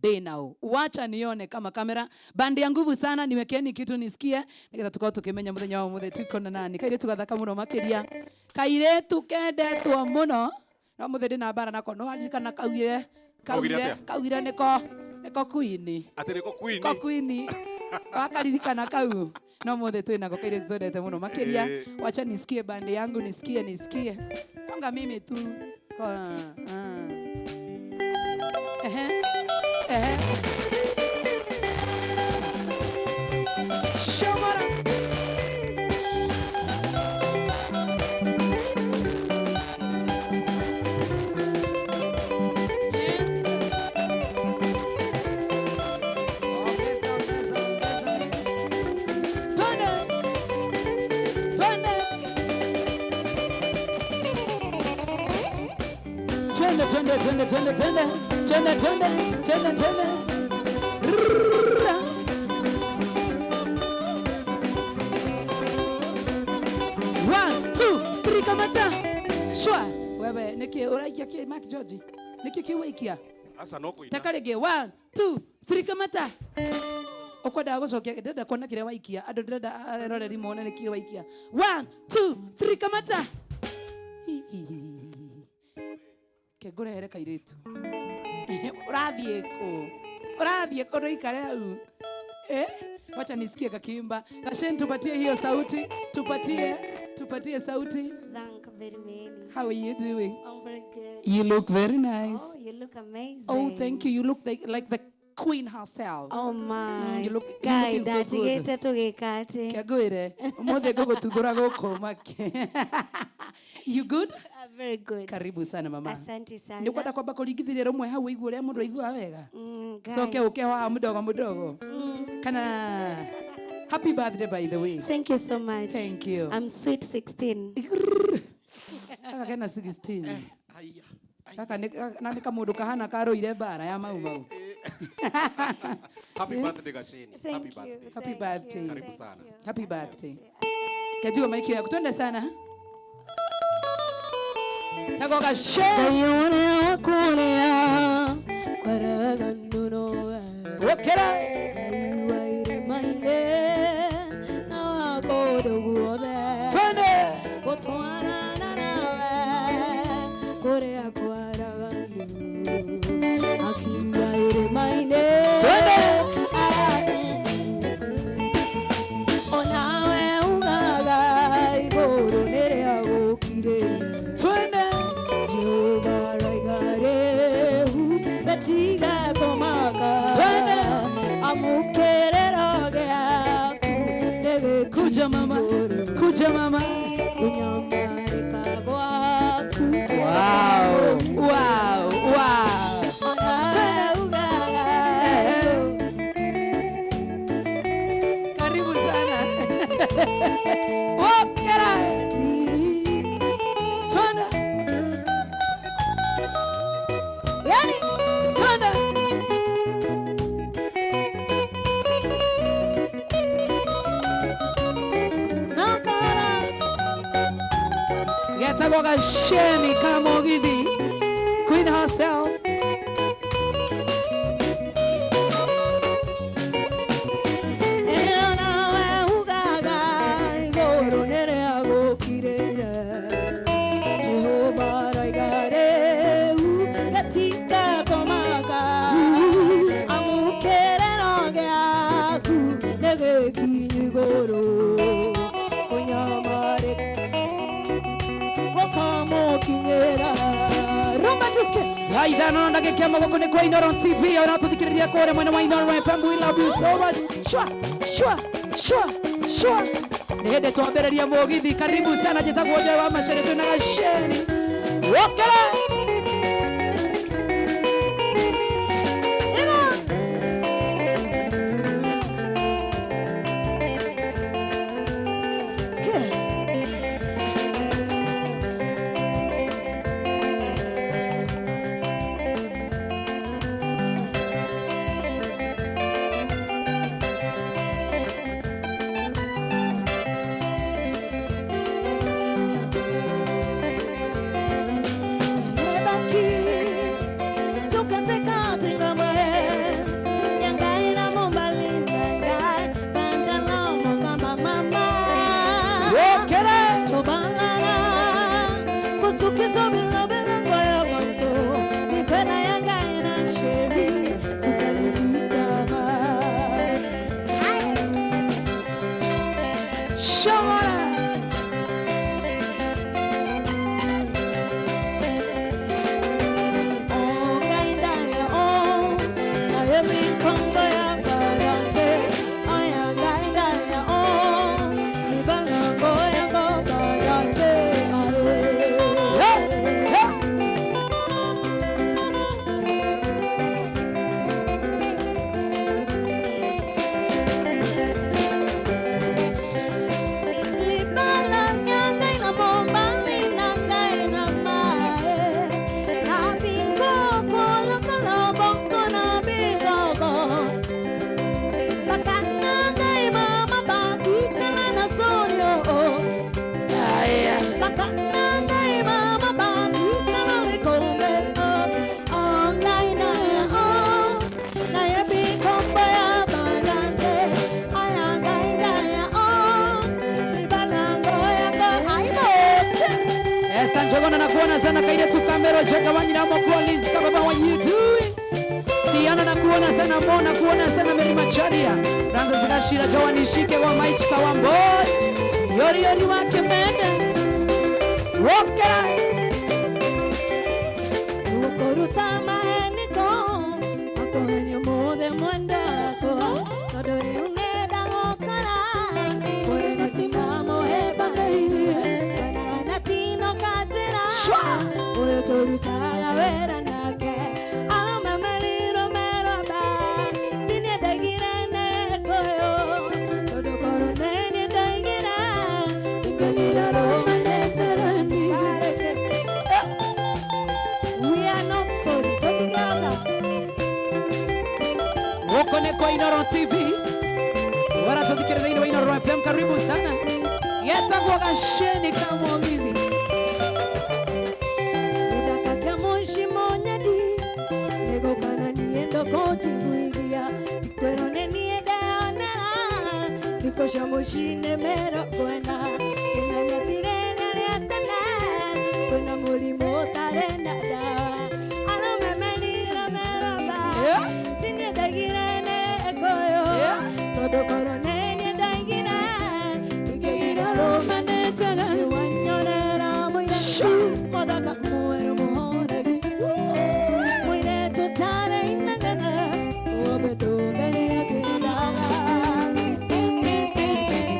Ndinao. Wacha nione kama kamera bandi ya nguvu sana, niwekeni kitu nisikie nigetha tukorwo tukimenya muthenya wa umuthi tuko na nani. Kairitu gathaka muno makiria, kairitu kendetwo muno no muthi ndina mbara nako no aririkana kaugire Kaugire kaugire atĩa? Kaugire niko queen. Atĩ nĩko queen. Ko queen wakaririkana kau no mothe twinako kairitu twendete muno makiria. Wacha nisikie bandi yangu, nisikie nisikie anga mimi tu kwa, ah. Ehe ehe Shomara. Yes. Ongeza, ongeza, ongeza. Twende. Twende. Twende, twende, twende, twende, twende. Twende, twende, twende, twende. Rrrra. One, two, three, kamata. Shwa. Wewe, niki uraikia ki Mark George? Niki kiwaikia? Aca no kũina. Teka rĩngĩ. One, two, three, kamata. Ũkwendaga gũcokia ndĩrenda kuona kĩrĩa waikia andũ ndĩrenda eroreri mone nĩkĩ waikia. One, two, three, kamata. Ke ngũrehere kairĩtu. Ũrathiĩ kũ? Ũrathiĩ kũ ndũikare hau? Eh? Wacha nisikie kakiimba. Gashen, tupatie hiyo sauti. Tupatie, tupatie sauti. Thank very many. How are you doing? I'm very good. You look very nice. Oh, you look amazing. Oh, thank you. You look like the queen herself. Oh my. You Guy, looking so good. ndatigĩte tũgĩka atĩ. Kĩangwĩre, ũmũthĩ ngũgũtungũra gũkũ make. You good? I'm very good. Karibu sana mama. Asante sana. Nĩ ũkwenda kwamba kũringithĩria rũmwe hau ũigue ũrĩa mũndũ aiguaga wega? Guy. Coke ũke haha mũdogo mũdogo. Kana happy birthday, by the way. Thank you so much. Thank you. I'm sweet 16. Gaka kena 16. Aya. Gaka nĩ na nĩ kamũndũ kahana karũire mbara ya mau mau. Happy birthday, Gasheni. Thank Happy you. birthday. Happy Thank birthday. you. Karibu Thank sana. you. Happy birthday. Kajua maiki yaku twende sana. Tago gashe. Ũrĩa kũrĩa kwaraganũro Wokera. wa irĩma-inĩ na wa kũndũ guothe Twende. gũtwarana nawe kũrĩa kwaraganu akiuga irĩma-inĩ. Twende. Onawe ugaga igũrũ nĩrĩa gũkirĩire. Twende. Jehova araiga rĩu gatiga kũmaka. Twende. Amũkĩrĩro gĩaku nĩgĩkuja. Kuja mama. Kuja mama. Kũnyamarĩka gwaku. Wow. Wow. Wow. Onawe ugaga. Ehe. Karibu sana. Wokera. Twende. Yani, twende. Nakara. Getagwo Gasheni Kamogithi. Queen herself. Nawe ugaga igũrũ nĩrĩa gũkirĩire. Jehova araiga rĩu gatiga kũmaka. Amũkĩrĩro gĩaku nĩgĩkinyu igũrũ. Kũnyamarĩka gũkamũkinyĩra. Rumba tusikie. Thaa ithano na ndagĩka ĩmwe gũkũ nĩ kwa Inooro TV ona tũthikĩrĩria kũrĩa mwena wa Inooro FM. We love you so much. Shwa shwa shwa shwa. Nĩ hĩndĩ twambĩrĩria mũgithi. Karibu sana, njĩtagwo Joy wa Macere, twĩna Gasheni. Wokera. Ena Hey, hey. Aya. Esther Njogona nakuona sana kaida tu kamera cheka wanyina mokolis kama baba what you doing? Tiana nakuona sana Mo nakuona sana Mary Macharia. Francis Gashira Joan Shike wa Maichika wa Mboy. Yori yori wake mende. Wokera. We are not sorry. Together. Huko ni kwa Inooro TV. Wanatuthikĩrĩria thĩinĩ wa Inooro FM, karibu sana. Getagwo gaceni ka mũgithi. Gĩthaka kĩa mũici mũnyendi nĩgũkana niĩ ndũkũnjiguithia ndikwĩrwo nĩ niĩ ndeyonera thikũ cia mũici nĩ mĩrongo ĩna kĩmenya ti rĩrĩa rĩa tene kwĩna mũrimũ ũtarĩ na ndawa arũme menire mĩroba Yeah. ti niĩ ndaigire nĩ ngũyũ Yeah. tondũ korwo nĩ niĩ ndaigire ingĩgira rũme nĩ njega wanyonera mũirĩtu mũthaka mwerũ mũhoreri mũirĩtu tarĩ inegene ũmbĩtwo Ngai akĩndaga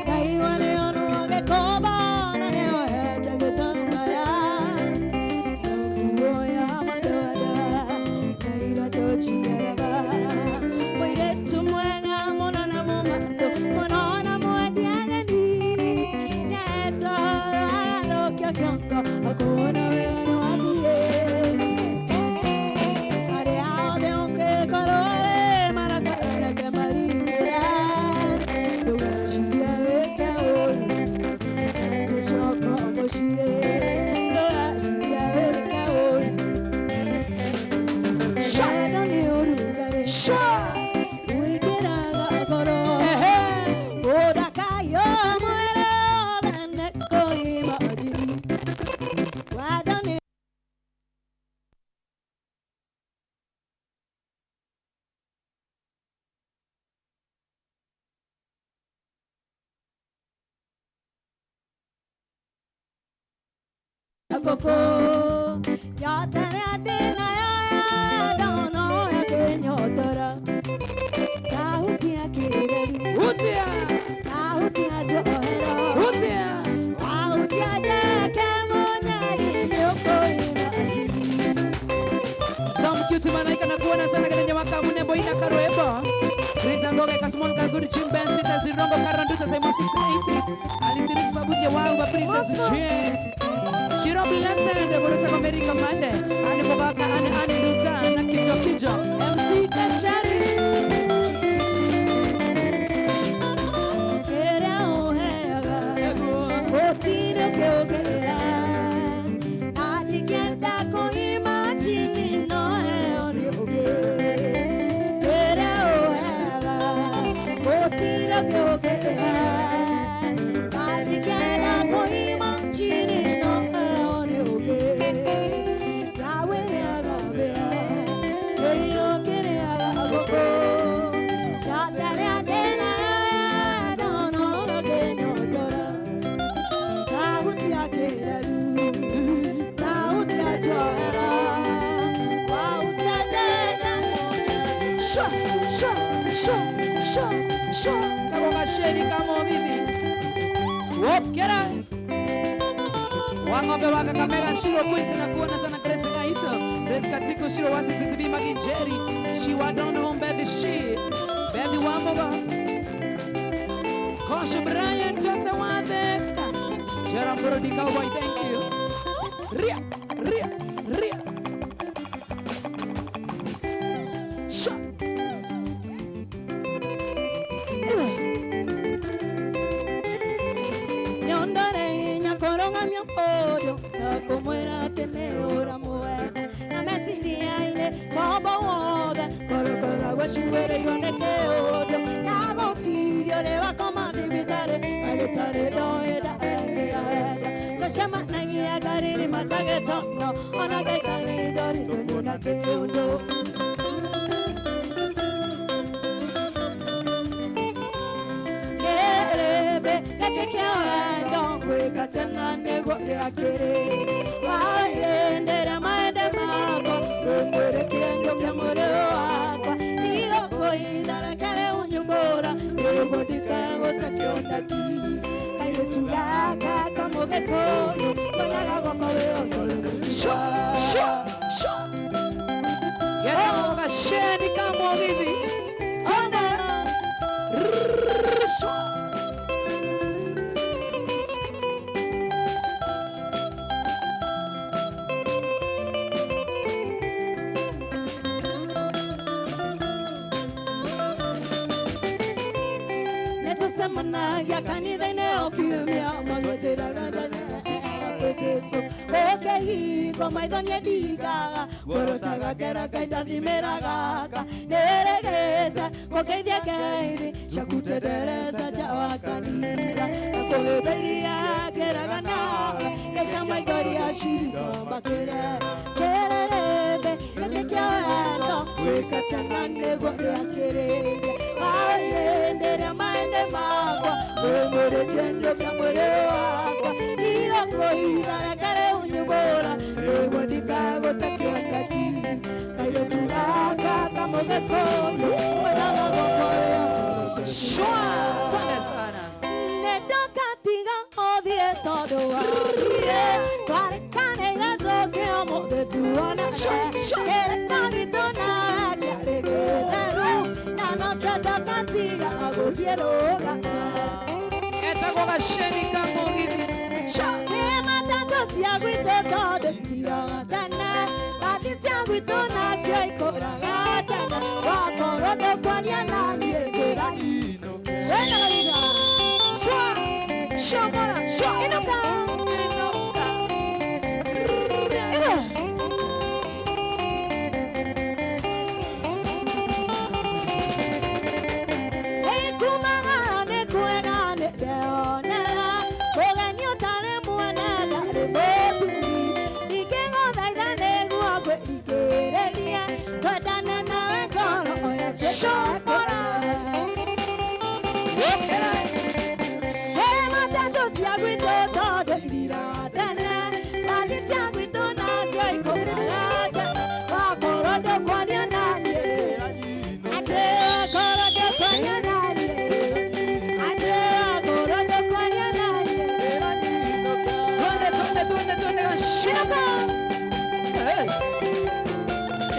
ndaigua nĩonwo gĩkomba na nĩohete gĩtambaya na nguo ya madoadoa na iratũ ciaraba mũirĩtu mwega mũno na mũmandũ mũno na mwendi ageni nĩetoro kĩongo akuona wega no athiĩ arĩa othe ũngĩkorwo wĩ marakareke maringĩra ndũgaciria wĩke ũru nzicoka mũciĩ ndũgaciria wĩke ũru wendo nĩ ũrugarĩ wĩkĩraga ngoro Ehe. ũndakayo mwĩrĩ wothe nĩ kũima njiri wendo nĩ koko nyotere ndĩna ndono yakĩnyotora kahutia kĩreri Hutia. kahutia njohero Hutia. wahutia njeke mũnyari nĩũkũima Some cute malaika nakuona sana katika wakamune boina karoebo. Risa Ngoge Kasmon Kaguri Chimben Tita Zirongo Karanduta Simon 680 Alisiris Babuke Wau ba Princess Jane Shiro Blessed Bolota Komeri Kamande Ani Bogaka Ani Ani Duta na Kijo Kijo MC Kachari kĩrĩa ũheaga gũtirĩ kĩũngĩra na ndingĩenda kũima chini no heo nĩ ũngĩ kĩrĩa ũheaga gũtirĩ kĩũngĩra na ndingĩenda kũima chini no heo nĩ ũngĩ ndawĩrĩaga mbĩa kĩio kĩrĩaga ngũkũ nyotere ndĩna ndono ngĩnyotora Tahutia kĩraru, tahutia njohero, wahutia njega. Sure. Sha sha sha sha. Tago gaceni ka mũgithi. Wokera. Wang'ombe wa Kakamega Shiro Quiz na kuona sana Grace Kaito. Grace Katiko Shiro wa CCTV Maginjeri. Shiwa Don Home Bethy Shi. Bethy Wamoga. Kosho Brian Jose Wadeka. Jerome Brody Cowboy, thank you. Ria, ria, ria. Sha. Nyondore nyakoronga myorio nakumwira atĩ nĩ ũramwenda na meciria-inĩ tombo wothe korokora gwacuĩrĩirwo nĩ kĩũndũ na gũkirio rĩ wakoma thibitarĩ ndagĩtarĩ ndoĩ ndangĩenda tũcemanagia ngariri matagĩtono ona ngaita ithori tũkuona kĩũndũ. Kerebe gĩkĩ kĩa wendo gwĩka tena nĩguo gĩakĩrĩire waendera maende makwa wĩmwĩrĩ kĩenjo kĩa mwĩrĩ wakwa ndigũkũitharakere ũnyumbũra nĩguo ndikagũte kĩondaki kairĩtu gaka kamũgĩkũyũ nyonaga gwakwa wĩ Sha, sha, sha. Getagwo gaceni ka mũgithi. Twende. Rrrr, sha. Nĩtũcemanagia kanitha-inĩ o kiumia magwĩtĩraga ndaceera kwĩ Jesũ ũkĩhingwo maitho niĩ ndingaga ngorotaga ngera Ngai ndathimĩra gaka nĩrĩgĩte gũkĩithia ngeithi cia kutendereza nja wa kanitha na kũhĩmbĩria ngeraga nawe ngaica maithori acirika makĩre kĩrĩrĩmbĩ gĩkĩ kĩa wendo gwĩka tena nĩguo gĩakĩrĩire waendera maende makwa wĩmwĩrĩ kĩenjo kĩa mwĩrĩ wakwa ndigũkũitharakere ũnyumbũra nĩguo ndikagũte kĩondaki kairĩtu gaka kamũgĩkũyũ mwethaga gwakwa Shwa. Twende sana. Nĩndũkatiga ũthiĩ tondũ wathiĩ twarĩkanĩire tũke ũmũthĩ tuonane kĩrĩko gitũ nawe kĩarĩ gĩtheru na nokĩo ndakatiga gũthiĩ rũgano. Etagwo gaceni ka mũgithi. Sha. Nĩ matatũ cia gwitũ tondũ ithiraga tene bathi cia gwitũ nacio ikũraga tene wakorwo ndũkwaria naniĩ njĩra wena kabisa. Shwa. Shomora. Shwa. Inuka. Inuka. Inuka. Kumagara nĩ kwega nĩ ndeyonera ũgeni ũtarĩ mwene ndarĩ mũturi ingĩgũthaitha nĩguo ngwĩringĩrĩrie twendane nawe ngoro Shomora. Wokera. He matatũ cia gwitũ tondũ ithiraga tene bathi cia gwitũ nacio ikũraga tene wakorwo ndũkwaria naniĩ atĩ wakorwo ndũkwaria naniĩ atĩ wakorwo ndũkwaria naniĩ. Twende, twende, twende, twende. Gaceni. Hey.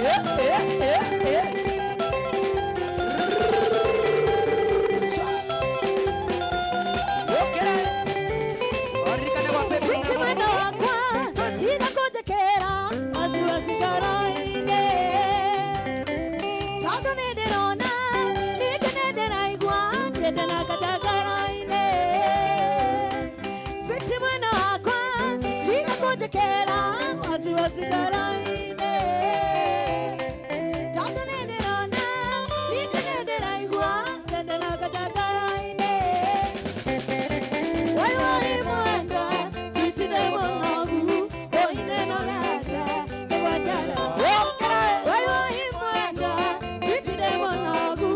Eh, eh, eh, eh. Shwa. Wokera. Oririkane gwa Pepe Sweet na mwendo wakwa tiga kũnjĩkĩra wasiwasi ngoro-inĩ tondũ nĩndĩrona ningĩ nĩndĩraigua ndĩndĩ kanja ngoro-inĩ. Sweet mwendo wakwa tiga kũnjĩkĩra wasiwasi ngoro-inĩ tondũ nĩndĩrona ningĩ nĩndĩraigua ndĩndĩ kanja ngoro-inĩ. Wai wai mwenda, sweet ndĩ mũnogu, oine nogete, nĩgwetera. Wokera. Wai wai mwenda, sweet ndĩ mũnogu,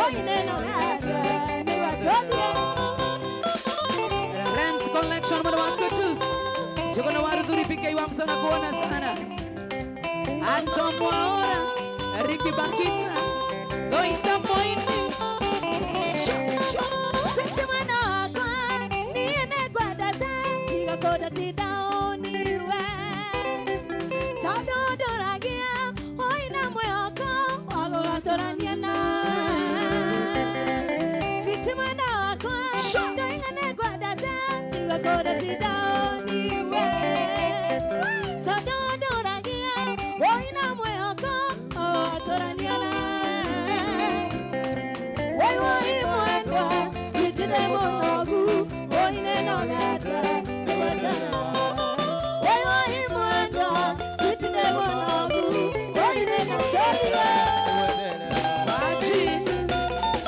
oine nogete, nĩgwetũthie. Rams Collection mwana wa Kutus. Siko na Waruthuri PK wa Msona kuona sana. Anton Mwaora, Ricky Bakita, Goita Atũrania na Sweet mwana wakwa Ndoinga negwendete Tiwe kũndĩtinda ũniwe Tondũ ndũragia Woina mwĩhoko Atũrania na Woi woi mwendwa Sweet ndĩ mũnogu Woi nĩnogete Nĩgweterera Woi woi mwendwa Sweet ndĩ mũnogu Woi nĩnogete. Maji.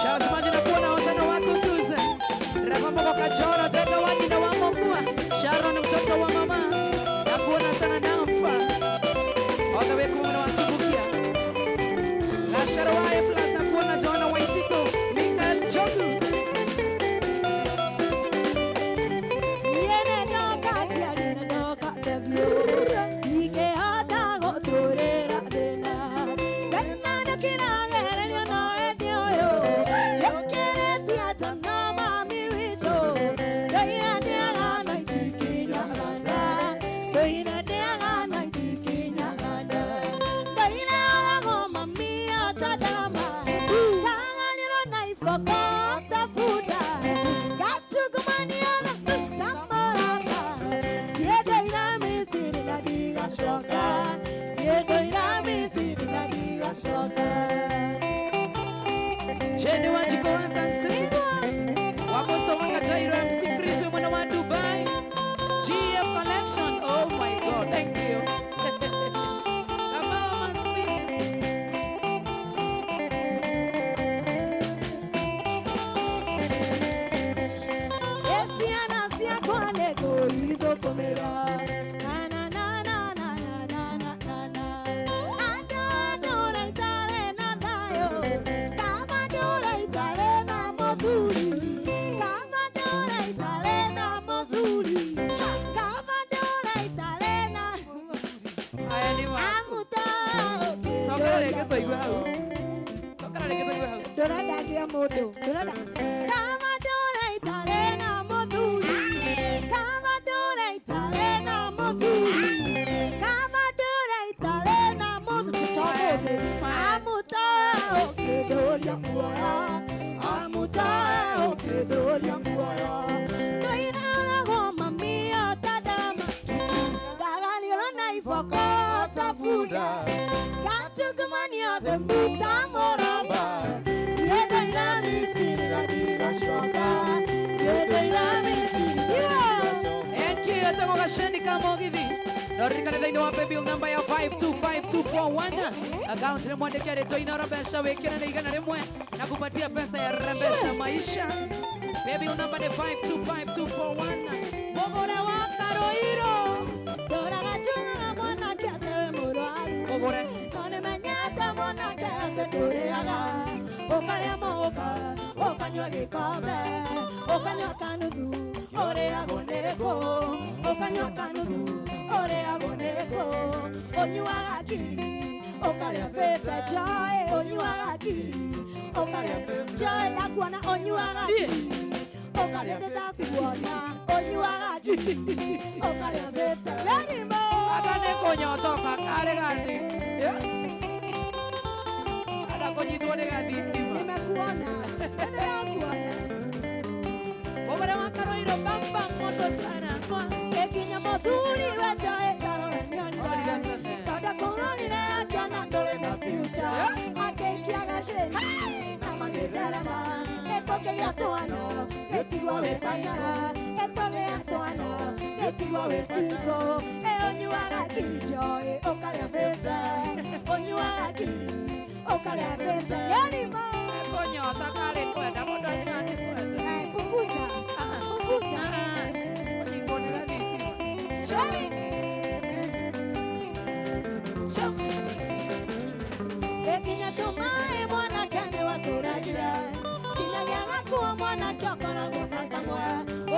Charles Maji na kuona wasana wako tuze. Rafa Kachoro Jenga wani na wamokua. Sharon mtoto wa mama. Na kuona sana nafa. All the way kumuna wasubukia. Gashara wa A plus na kuona Joanna Waitito, Michael Jogu. Niene ndoka ciarĩ ndoka tebio ingĩhota gũtũrĩra thĩna thĩna ndũkĩragererio no ĩndĩ ũyũ yũkĩrĩtie tondũ mami witũ ndoire ndĩaga na itikinyaga nda ndoire ndĩaga na itikinyaga nda ndoire oragwo mami ota ndarama kaganĩrwo na iboko ta bunda gatukumaniana ta mũramba niendoira Misiri na ndigacoka niendoira Misiri na ndigacoka. Jeni Wanjiko wa Sansi. Waposto wanga Jairo MC Chris we mwana wa Dubai. GF Collection. Oh my God, thank you. Kamama speak. Ciana ciakwa nĩngũithũkũmĩra na na na na na na na na na na andũ ndũra itarĩ na thayũ kama ndũra itarĩ na mũthuri kama ndũra itarĩ na mũthuri kama ndũra itarĩ na Haya ni wa. amuta. Sokera rĩngĩ tũigue hau. Sokera rĩngĩ tũigue hau. Ndũrenda ngĩa mũndũ ndũrenda kama ndũra itarĩ na mũthuri kama ndũra itarĩ na mũthuri kama ndũra itarĩ na mũthuri tũtomũthĩ amuta ũkĩndũria muoyo amuta ũkĩndũria muoyo ndoiraragwo mami ota ndarama ngaganĩrwo na iboko ta bunda gatukumania themu ta mũramba niendoira Misiri na ndigacoka niendoira Misiri. Thank you. Etagwo Gaceni ka Mũgithi. Noririkane thĩinĩ wa paybill number ya 525241. Account nĩ mwandĩke rĩtwa Inoro mbeca wĩkĩre nĩ 100 na kupatia pesa ya rembesha maisha. Paybill number nĩ 525241. Mũgũre wa Karoiro. Ndoraga njugaga mwanake atĩ wĩ mũrwaru. Mũgũre. No nĩmenyete mwanake atĩ ndũrĩaga ũkarĩa mũka ũkanyua gĩkombe ũkanyua kanuthu ũrĩagwo nĩkũ ũkanyua kanuthu ũrĩagwo nĩkũ ũnyuaga ngiri ũkarĩa 50 joy ũnyuaga ngiri ũkarĩa joy ndakuona ũnyuaga ngiri ũkarĩa ndakuona ũnyuaga ngiri ũkarĩa 50 Gĩrimũ. Aka nĩ kũnyotoka karĩ gati. Yeah. Aka kũnyitwo nĩ gathitima. Nimekuona nĩndĩrakuona. Mũgũre wa Karoiro bamba moto sana. Mwa. Ekinya mũthuri we joy ndarora nĩonire tondũ kũronire akĩona ndũrĩ na future akĩikia gacĩni na magĩtherema ĩtũkĩgĩa twana gĩtigwo wĩ cacara ĩtũgĩa twana gĩtigwo wĩ single ĩ ũnyuaga ngiri joy ũkarĩa 50 ũnyuaga ngiri ũkarĩa 50 Gĩrimũ. Kũnyota karĩ kwenda mũndũ anyua nĩ kwenda. Eh, punguza punguza. Kũnyitwo nĩ gathitima. Shari. Shoo. Ekinya tũmaĩ mwanake nĩ watũragire kinyagia gakuo mwanake ũkoragwo na kamwe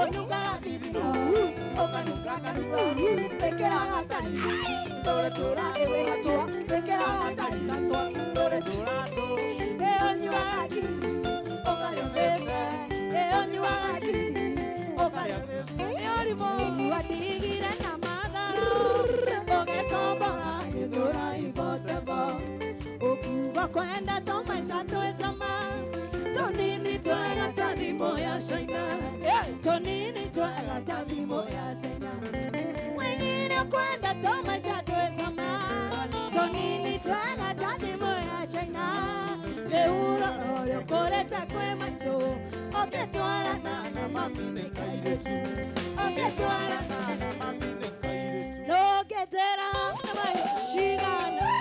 ũnungaga thithino ũkanunga kanua wĩkĩraga tai tũrĩ tũra ĩwĩ gatwa wĩkĩraga tai tũrĩ tũra ĩ ũnyuaga ngiri ũkarĩa 50 ĩ ũnyuaga ngiri ũkarĩa Nĩ ũrimũ. watigire na matharũ ũgĩkombora gĩthũra ibotebo ũkiuga kwenda tũmaica. thimũ ya China. Yeah. Tũnini twega ta thimũ ya China. Wengine kwenda tomaisha twesama. Tũnini twega ta thimũ ya China. Rĩu ũyũ kũrĩte kwĩ maitũ. Ũngĩtwarana na mami nĩ kairĩtu. Ũngĩtwarana na mami nĩ kairĩtu. Ndũngĩtĩra na maicigana.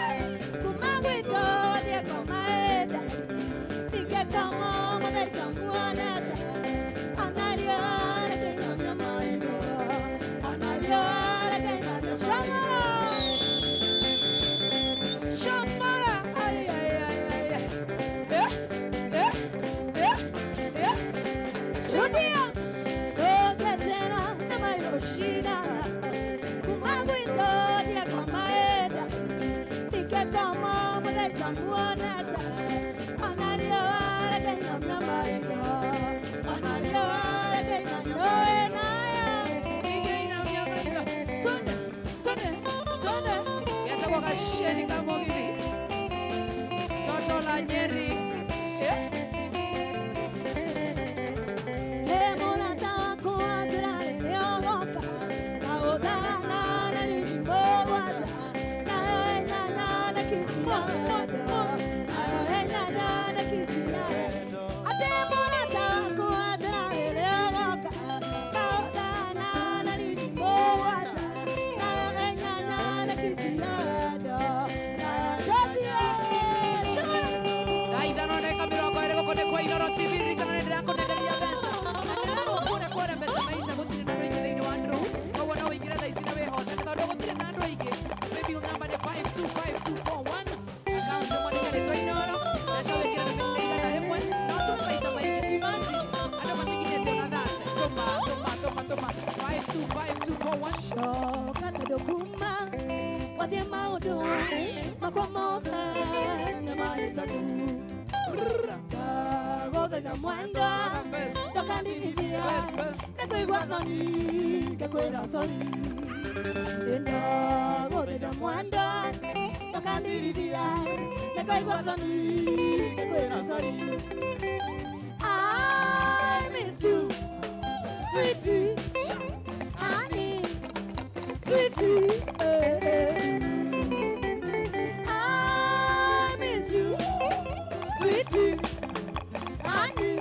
Kuma gwitũ thiĩ kwa maĩta. Ndingĩkoma mũthaita muonete. Shamara. Ay, ay, ay, ay, ay. Eh, eh, eh, eh. Shudia. Ige ina maitho. Twende, twende, twende. Getagwo gaceni ka mũgithi. Toto la Nyeri. Eh. Thaa ithano na ndagĩka mĩrongo ĩrĩ gũkũ nĩ kwa Inooro TV. Ririkana nĩ ndĩrakũnengeria mbeca na ndĩrerwo kũrĩa kũrĩa mbeca maisha gũtirĩ na andũ aingĩ thĩinĩ wa draw, koguo no ũingĩre thaa ici na wĩhote tondũ gũtirĩ na andũ aingĩ. Maybe namba nĩ 525241, account ĩmwe nĩ rĩtwa Inooro, mbeca wĩkĩre nĩ 100 na ũtũme maita maingĩ. Imagine andũ matikinyĩte ona 30. Tũma, tũma, tũma, tũma 525241. Coka tondũ kuma wathiĩ maũndũ makwa mothe nĩ mahĩtanu. Ndagũthaitha mwendwa ndũkandigithia nĩngũigua thoni ngĩkwĩra sorry. Ndagũthaitha mwendwa ndũkandigithia nĩngũigua thoni ngĩkwĩra sorry. I miss you, sweetie, honey, sweetie, eh, eh. I miss you, sweetie, honey,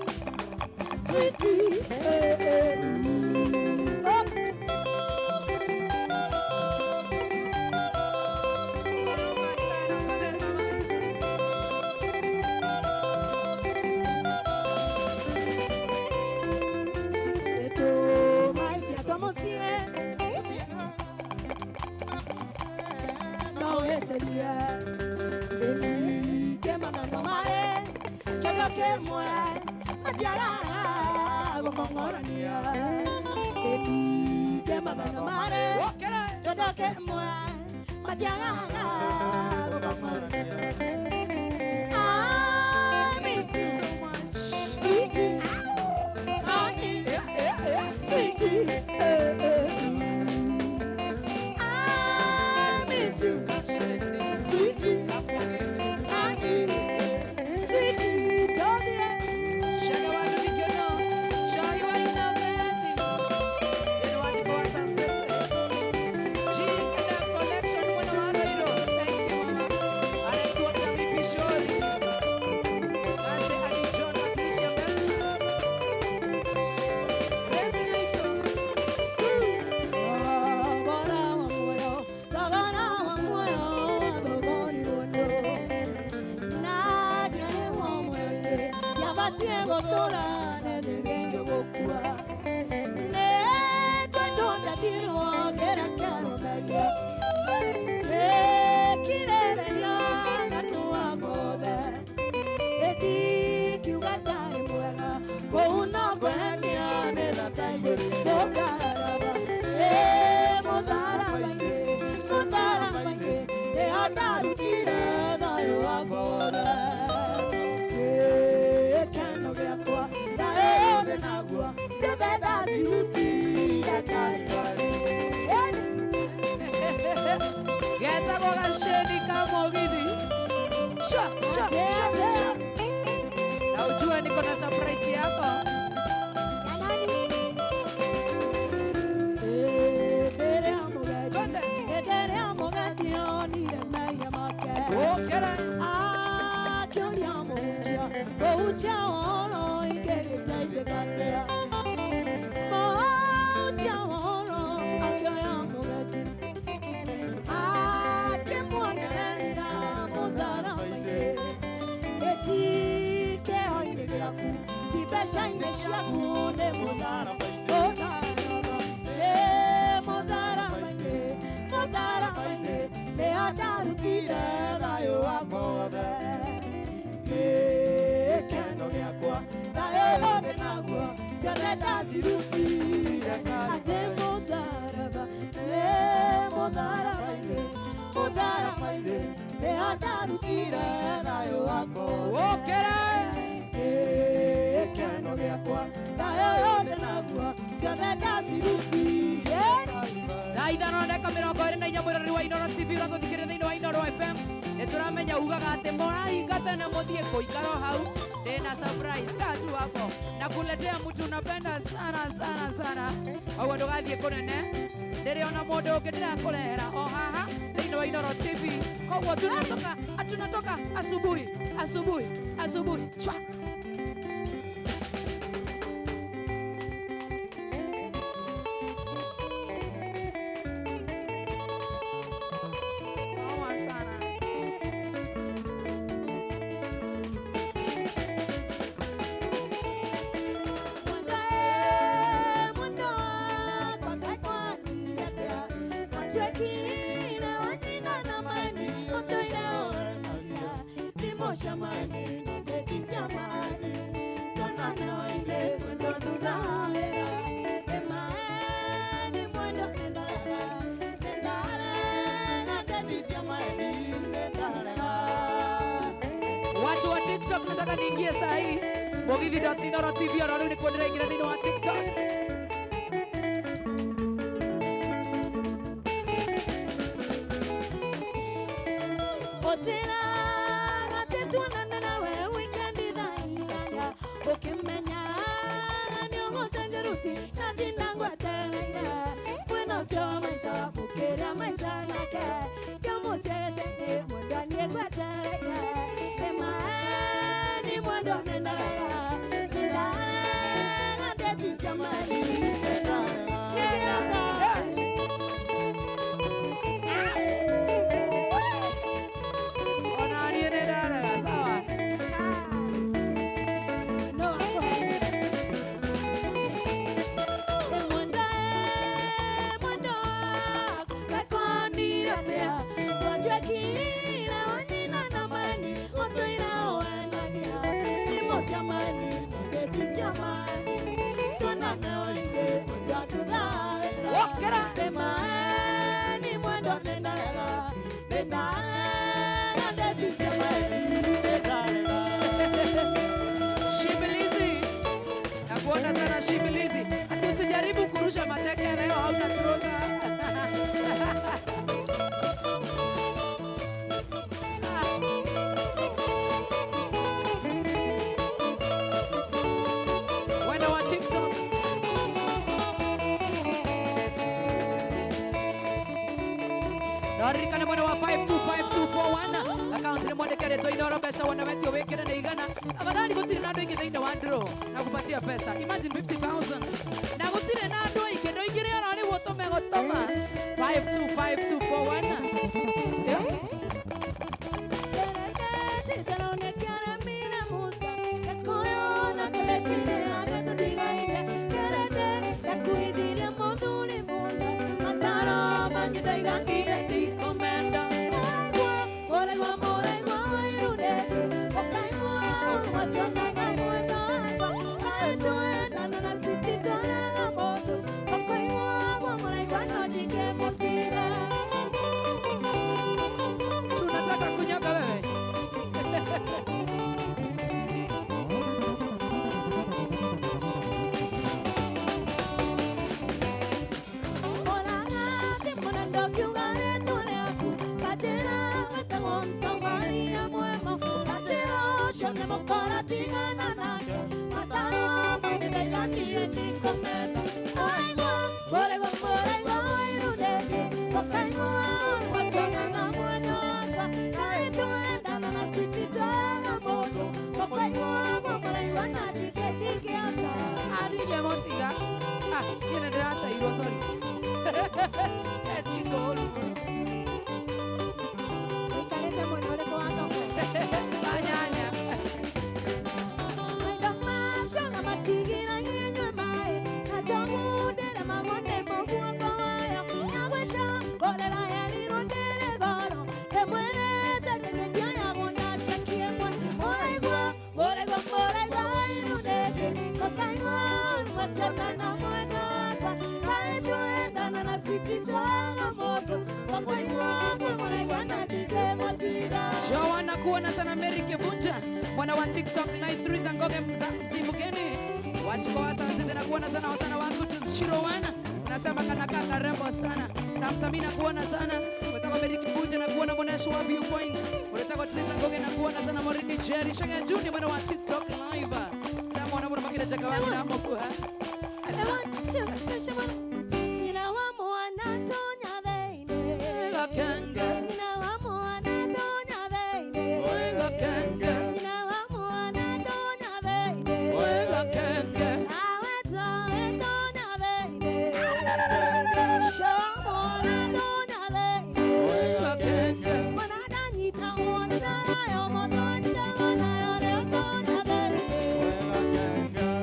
sweetie, eh, eh. Oh. Huruma sana mwanadamu. Eto maitia twa mũciĩ no ũhĩtĩrie ĩthike magano marĩ kĩndũ kĩmwe matiagaga gũkong'orania ĩthike magano marĩ Wokere. kĩndũ kĩmwe matiagaga gũkong'orania. I miss you, So much. sweetie, honey, Yeah, yeah, yeah. sweetie, eh, eh. I miss you, Gaceni sweetie, ka mũgithi. honey, sweetie, Tobie. Shaka wa Nduthi. Shai wa Inabethi. Jane Wanjikũ wa Sunset. G and F Collection mwena wa Ruiru. Thank you, mama. Alex wa Tamipi Shori. Gaste Adi John Patricia Mbesa. Grace Ngaito. Sue. Thogora wa muoyo, thogora wa muoyo, thogori ũyũ. Na ndiarĩ wa muoyo-inĩ, ndiabatiĩ gũtũũra nĩthĩgĩire gũkua. Nĩngwendwo ndendirwo ngĩrekerwo mehia. Ngĩkirĩrĩria kanua guothe. Ĩndingiuga ndarĩ mwega, kũu no ngwenia nĩ thata igũrũ mũtharaba. Ĩ mũtharaba-inĩ, mũtharaba-inĩ, nĩho ndarutire thayũ wakwa wothe. Gĩkeno gĩakwa thayũ ndĩ naguo, ciothe ndacirutire Kalvarĩ. Getagwo gaceni ka mũgithi. Sha, sha, sha, sha. Na ujue niko na surprise yako. Mũhunjia wa ũhoro ingĩgĩteithĩka atĩa? Mũhunjia wa ũhoro akĩoya mũgendi akĩmuonereria mũtharaba-inĩ. Gĩtikĩho-inĩ gĩaku ti mbeca-inĩ ciaku nĩ mũtharaba-inĩ. Mũtharaba, nĩ mũtharaba-inĩ, mũtharaba-inĩ nĩho ndarutire thayũ wakwa wothe. Gĩkeno gĩakwa thayũ wothe naguo ciothe ndacirutire atĩ mũtharaba, nĩ mũtharaba-inĩ, mũtharaba-inĩ nĩho ndarutire thayũ wakwa wothe. Ũkĩra. Gĩkeno gĩakwa thayũ wothe naguo ciothe ndacirutire. Thaa 5:24 mwĩroreri wa Inooro TV ũratũthikĩrĩria thĩinĩ wa Inooro FM. Nĩ tũramenya ugaga atĩ mũrahinga tene mũthiĩ kũikara o hau. Ndĩna surprise kaa tu hapo na kuletea mtu unapenda sana sana sana. Koguo ndũgathiĩ kũnene, ndĩrĩ ona mũndũ ũngĩ ndĩrakũrehera o haha thĩinĩ wa Inooro TV. Koguo tunatoka asubuhi asubuhi asubuhi chwa. Noma sana. Watu wa TikTok nataka niingie saa hii. Mugithi.Inooro TV oro rĩu nĩkuo ndĩraingĩra thĩinĩ wa TikTok. Ona niĩ nĩ ndarega, sawa. Wokera. Shibilizi. Nakuona sana Shibilizi. Ati usijaribu kurusha mateke leo hauna trouser. Wenda wa TikTok. Naririkana mwena wa 525241 akaunti nĩ mwandĩke rĩtwa Inooro mbeca wona wetio wĩkĩre nĩ igana. Afadhali gũtirĩ na andũ aingĩ thĩinĩ wa draw na kupatia pesa. Imagine 50,000 na gũtirĩ na andũ aingĩ ndũingĩre oro rĩu ũtũme gũtũma 525241. Yeah. Tunataka kunyoka wewe. Ndĩrateirwo, sorry. Esingũru. Ũikarĩte mwena ũrĩkũ wa thoko? Wanyanya. Maitho matana matigiragie nyue maĩ, na njogu ndĩremagwo nĩ mũguongo wayo. Na gwĩcogorera yerirwo ndĩrĩ goro, ndĩmwĩrĩte ngĩkĩndioyagwo na cheki ĩmwe. Mũraigua, mũraigua, mũraigua irunĩkĩ, mũkaigua mwatana na mwena wakwa. Kaĩ twendana na sititaga mũndũ, mũkaigua mũraigua na ndingĩmũtiga. Joana kuona sana Mary Kivunja mwana wa TikTok Live 3 za Ngoge Mzimukeni wachikoa sana na kuona sana wasana wangu Tushirowana unasema kana kaka rembo sana Samsamina kuona sana unataka Mary Kivunja na kuona mwaneshi wa Viewpoint unataka Teresa Ngoge na kuona sana Morini Jerry Shanga Juni mwana wa TikTok Live na mwana mwana makina chaka wangu na mokuha. Nyina wa mwana tonya thĩinĩ. Gakenge. Nyina wa mwana tonya thĩinĩ. Gakenge. Nyina wa mwana tonya thĩinĩ. Gakenge. Nawe tawe tonya thĩinĩ. Cio mwana tonya thĩinĩ. Gakenge. Mwana ndanyita mwana ndarayo moto njitago nayo rĩo tonya thĩinĩ.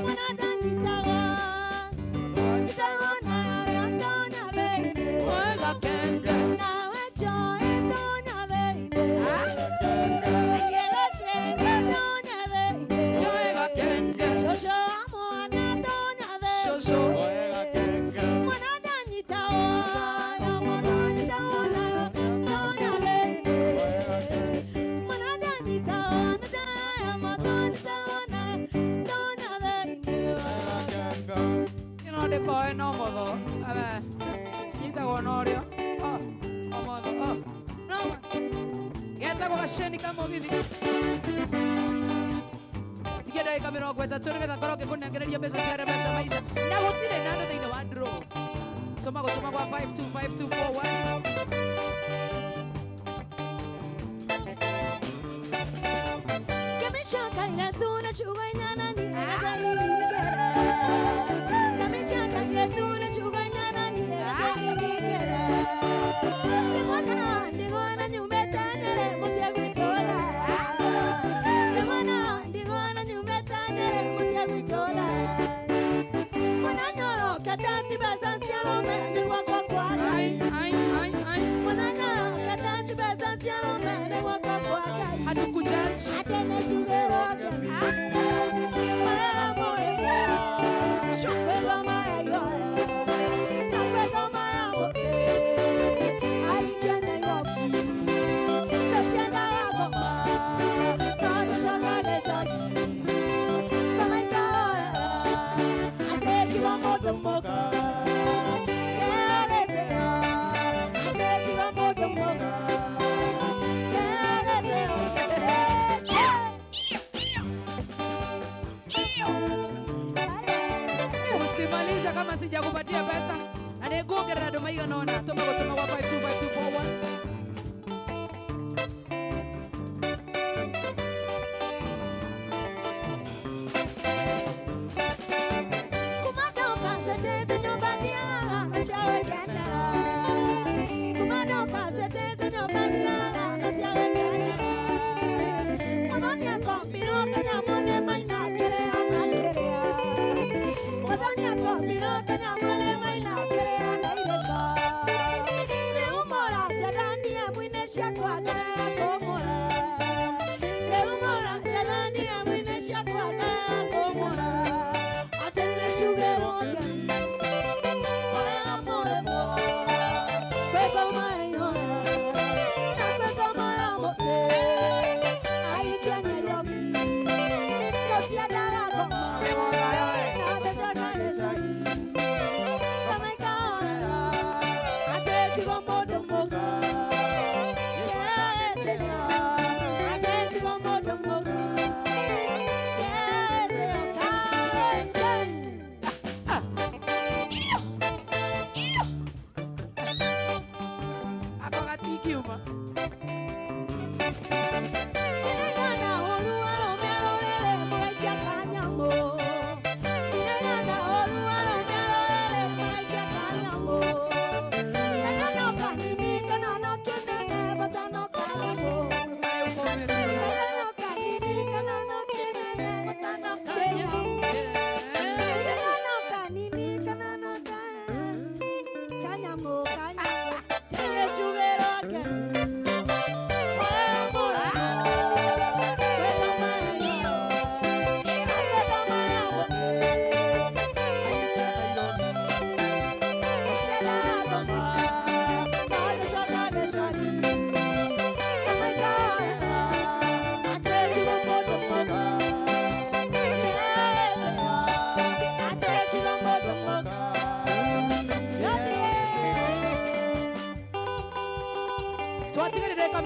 Mwana ndanyitaga njitago nayo rĩo tonya thĩinĩ. Gakenge. Nawe joy tonya thĩinĩ. Angĩgacĩra tonya thĩinĩ. Joy Gakenge. Shosho wa mwana tonya thĩinĩ. Shosho. Mwana ndanyitaga mwana njitago nayo tonya thĩinĩ. Mwana ndanyitaga ndarayo moto njitago nayo tonya thĩinĩ. Ĩno ndĩkoe no mũtho abe nyitagwo na ũrĩo Oh, omotho oh. No mas getagwo gaceni ka mũgithi tigia ndagĩka 30 nĩgetha ngorwo ngĩkũnengereria mbeca cia rembeca maica na gũtirĩ na andũ thĩinĩ wa draw tũma gũtũma gwa 525241. Kamisha tuna chuga inana ni azani nigera. Kamisha tuna chuga inana ni azani nigera. Ndibona ndibona nyumetanyere musia gwitola. Ndibona ndibona nyumetanyere musia gwitola. Mwana nyoro katati basa siarome ni wako kwa Ai, kai. ai, ai, ai. Mwana nyoro katati basa siarome ni wako kwa kai. Hatukujaji. Atene tugeroke. Usimalize kama sijakupatia pesa na nĩnguongerera andũ maigana ũna tũma gũtũma gwa 525241. Kumadoka seteze nyumbani ameshawekana. Kumadoka seteze nyumbani ameshawekana. Muthoni akombirwo kanyamũ nĩ maina kĩrĩa na kĩrĩa. Muthoni akombirwo kanyamũ nĩ maina kĩrĩa na irĩko. Rĩu mũranjaranie mwine ciakwa ngaya kũmũra. Rĩu mũranjaranie mwine ciakwa ngaya kũmũra. Atene chugeroke. Ako gatingiuma. Nĩnaigua ũru arũme rũrĩrĩ mũgaikia kanyamũ.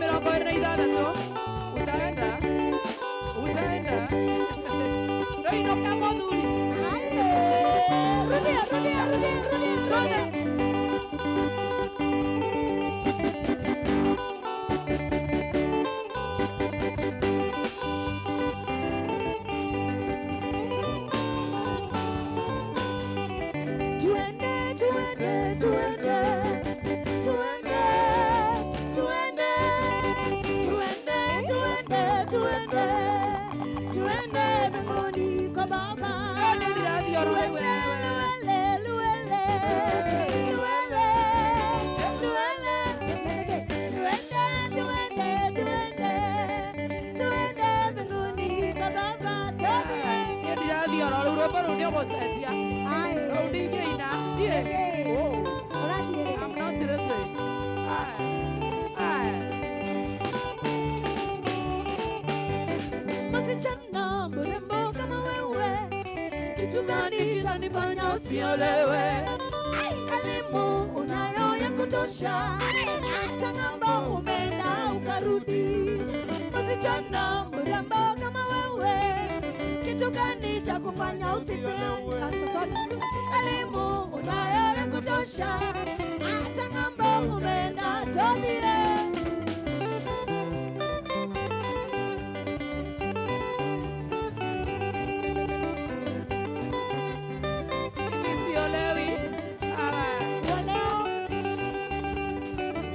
26. Utaenda, utaenda ndoinoka muthuri. Rudia, rudia, rudia, rudia. Twende. Tuende, tuende, tuende. Tuende, tuende. Tuende, tuende, tuende. Tuende mbinguni kwa Baba. No nĩ ndirathiĩ oro rĩu wewe. Luele, luele, luele, luele. Tuende, tuende, tuende. Tuende mbinguni kwa Baba. Tuende. Niĩ ndirathiĩ oro rĩu rwĩmbo rũu nĩ ũgũcenjia. Rũu ndingĩina ndiĩ. Oh, I'm not ready. Aya, aya. Msichana mrembo kama wewe, kitu gani chanifanya usiolewe? Ai, elimu unayo ya kutosha, hata ng'ambo umeenda ukarudi. Msichana mrembo kama wewe, kitu gani cha kufanya usipende? Elimu unayo ya kutosha, hata ng'ambo umeenda todire. Mimi siolewi. Aya. Leo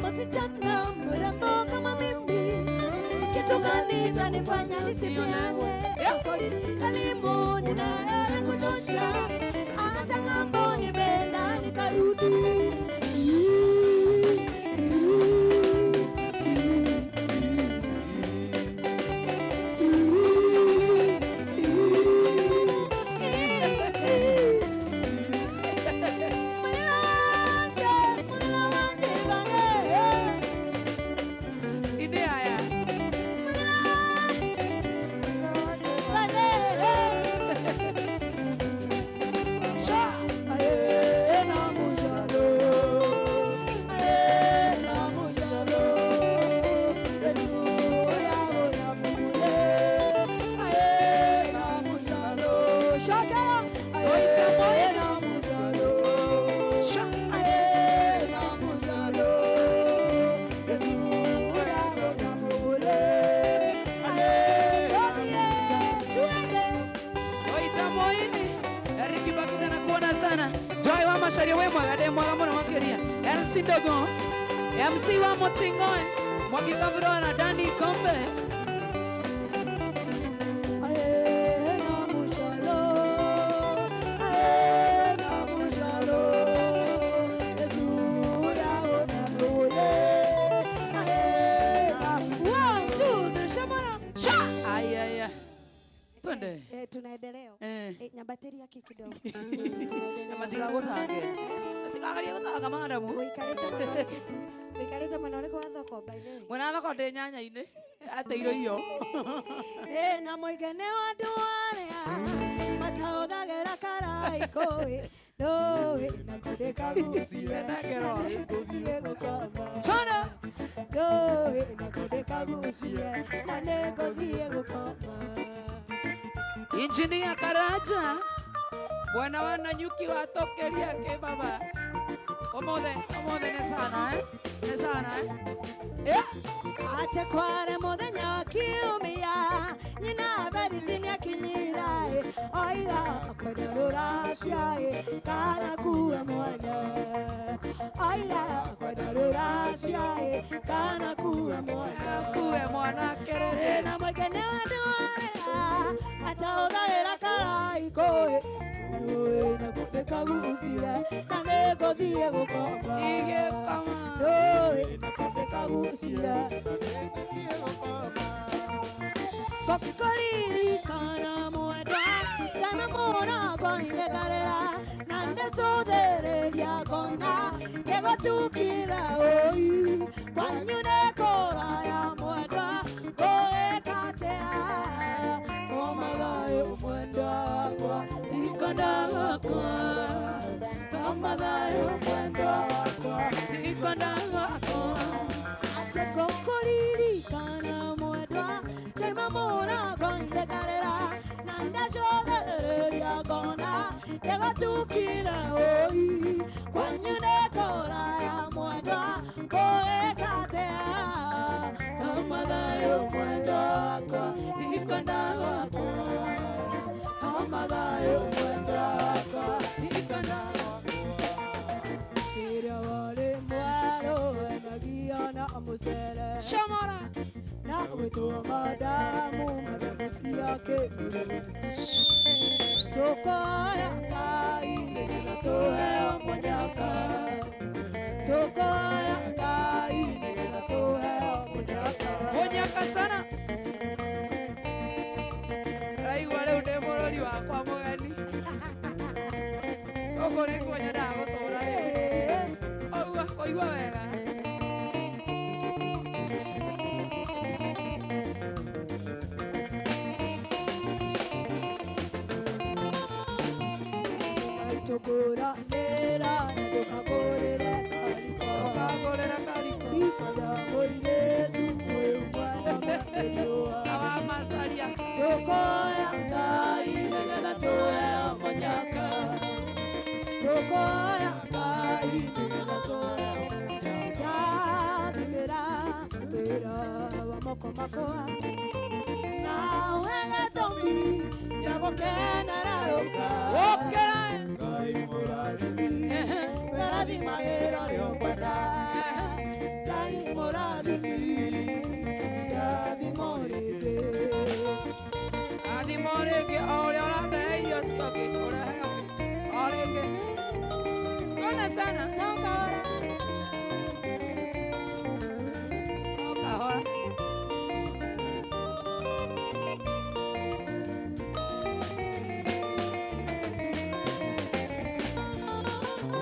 msichana mrembo kama mimi, kitu gani chanifanya nisiolewe? Yeah. Elimu ninayo ya kutosha, hata ng'ambo nimeenda nikarudi. Inde aya. Sha. Oita moyo. Sha. Oita moini. Eric Bakita nakuona sana. Joy wa Macharia we mwega de mwega muno makiria. MC Dogo. MC wa Motingoe. Mwangi Kavuro na Dani Kombe. Sha. Aya aya. Twende. Tunaendelea. Eh. Nyambatĩria ki kidogo. Na matigagũtange. Matigagarie gũtanga madamu. Ũikarĩte mwena ũikarĩte mwena ũrĩkũ wa thoko, by the way? Mwena wa thoko ndĩ nyanya-inĩ. Ateirwo irio. Na mũingĩ nĩ wa andũ arĩa matahũthagĩra karaikũ ndũĩ na kũndĩkagucie na nĩngũthiĩ gũkoma. Twende. Ndũĩ na kũndĩkagucie na nĩngũthiĩ gũkoma. Injinia Karaja. Bwana wana nyuki watokeria ke baba. Omothe, omothe nĩ sana eh? Nĩ sana eh? Yeah. Ate kware mũthenya wa kiumia nyina berisi nĩakinyira oiga kwenda rũracia kana kuwe mwanya oiga kwenda rũracia kana kuwe mwanya. Kuwe mwana kerere. Na mũingĩ nĩ wa andũ arĩa matahũthagĩra karaikũ ndũĩ na kũndĩkagucie na nĩngũthiĩ gũkoma. Igĩkoma. Ndũĩ na kũndĩkagucie kokoririkana mwendwa kana mũrango indekarĩra na ndĩcũthĩrĩria ngona gĩgũtukire ũi kwanyu nĩ kũraya mwendwa ngũĩka atĩa koma thayũ mwendwa wakwa Tikonda wakwa. Koma thayũ mwendwa wakwa. Tikonda wakwa. Ate kokoriri Nĩgũtukire ũi kwanyu nĩ kũraya mwendwa kũĩkatea kama thayũ mwendwa wakwa ndikwenda gwakwa kama thayũ mwendwa wakwa ndikwenda rĩrĩa warĩ mwerũ wendagia na mũcere Shamora. Na gwĩtwo madamu madamu ciake tũkoya Ngai nĩgetha tũheo mũnyaka tũkoya Ngai nĩgetha tũheo mũnyaka. Mũnyaka sana. Raigua rĩu ndĩ bũrũri wakwa mũgeni. Gũkũ nĩkuo nyendaga gũtũra rĩu. Ũguo, kũigua wega. Tũkũranĩra na ndũkagũrĩre kariko. Ndũkagũrĩre kariko. Ndikwenda mũirĩtu ũyũ mwena makĩria. Na wa macaria. Tũkoya Ngai nĩgetha tũheo mũnyaka. Tũkoya Ngai nĩgetha tũheo mũnyaka. Ndathimĩra wĩra wa moko makwa na ũhe gĩtũmi gĩa gũkenera rũka. Ũkĩra. Ngai mũrathimi, mũrathimagĩra ũrĩa ũkwenda. Ngai mũrathimi, ndathimo rĩngĩ. Athimo rĩngĩ o ũrĩa ũrarehe irio ũcio ũngĩ ũrehe ũngĩ o rĩngĩ. Tuone sana. No kahora. No kahora.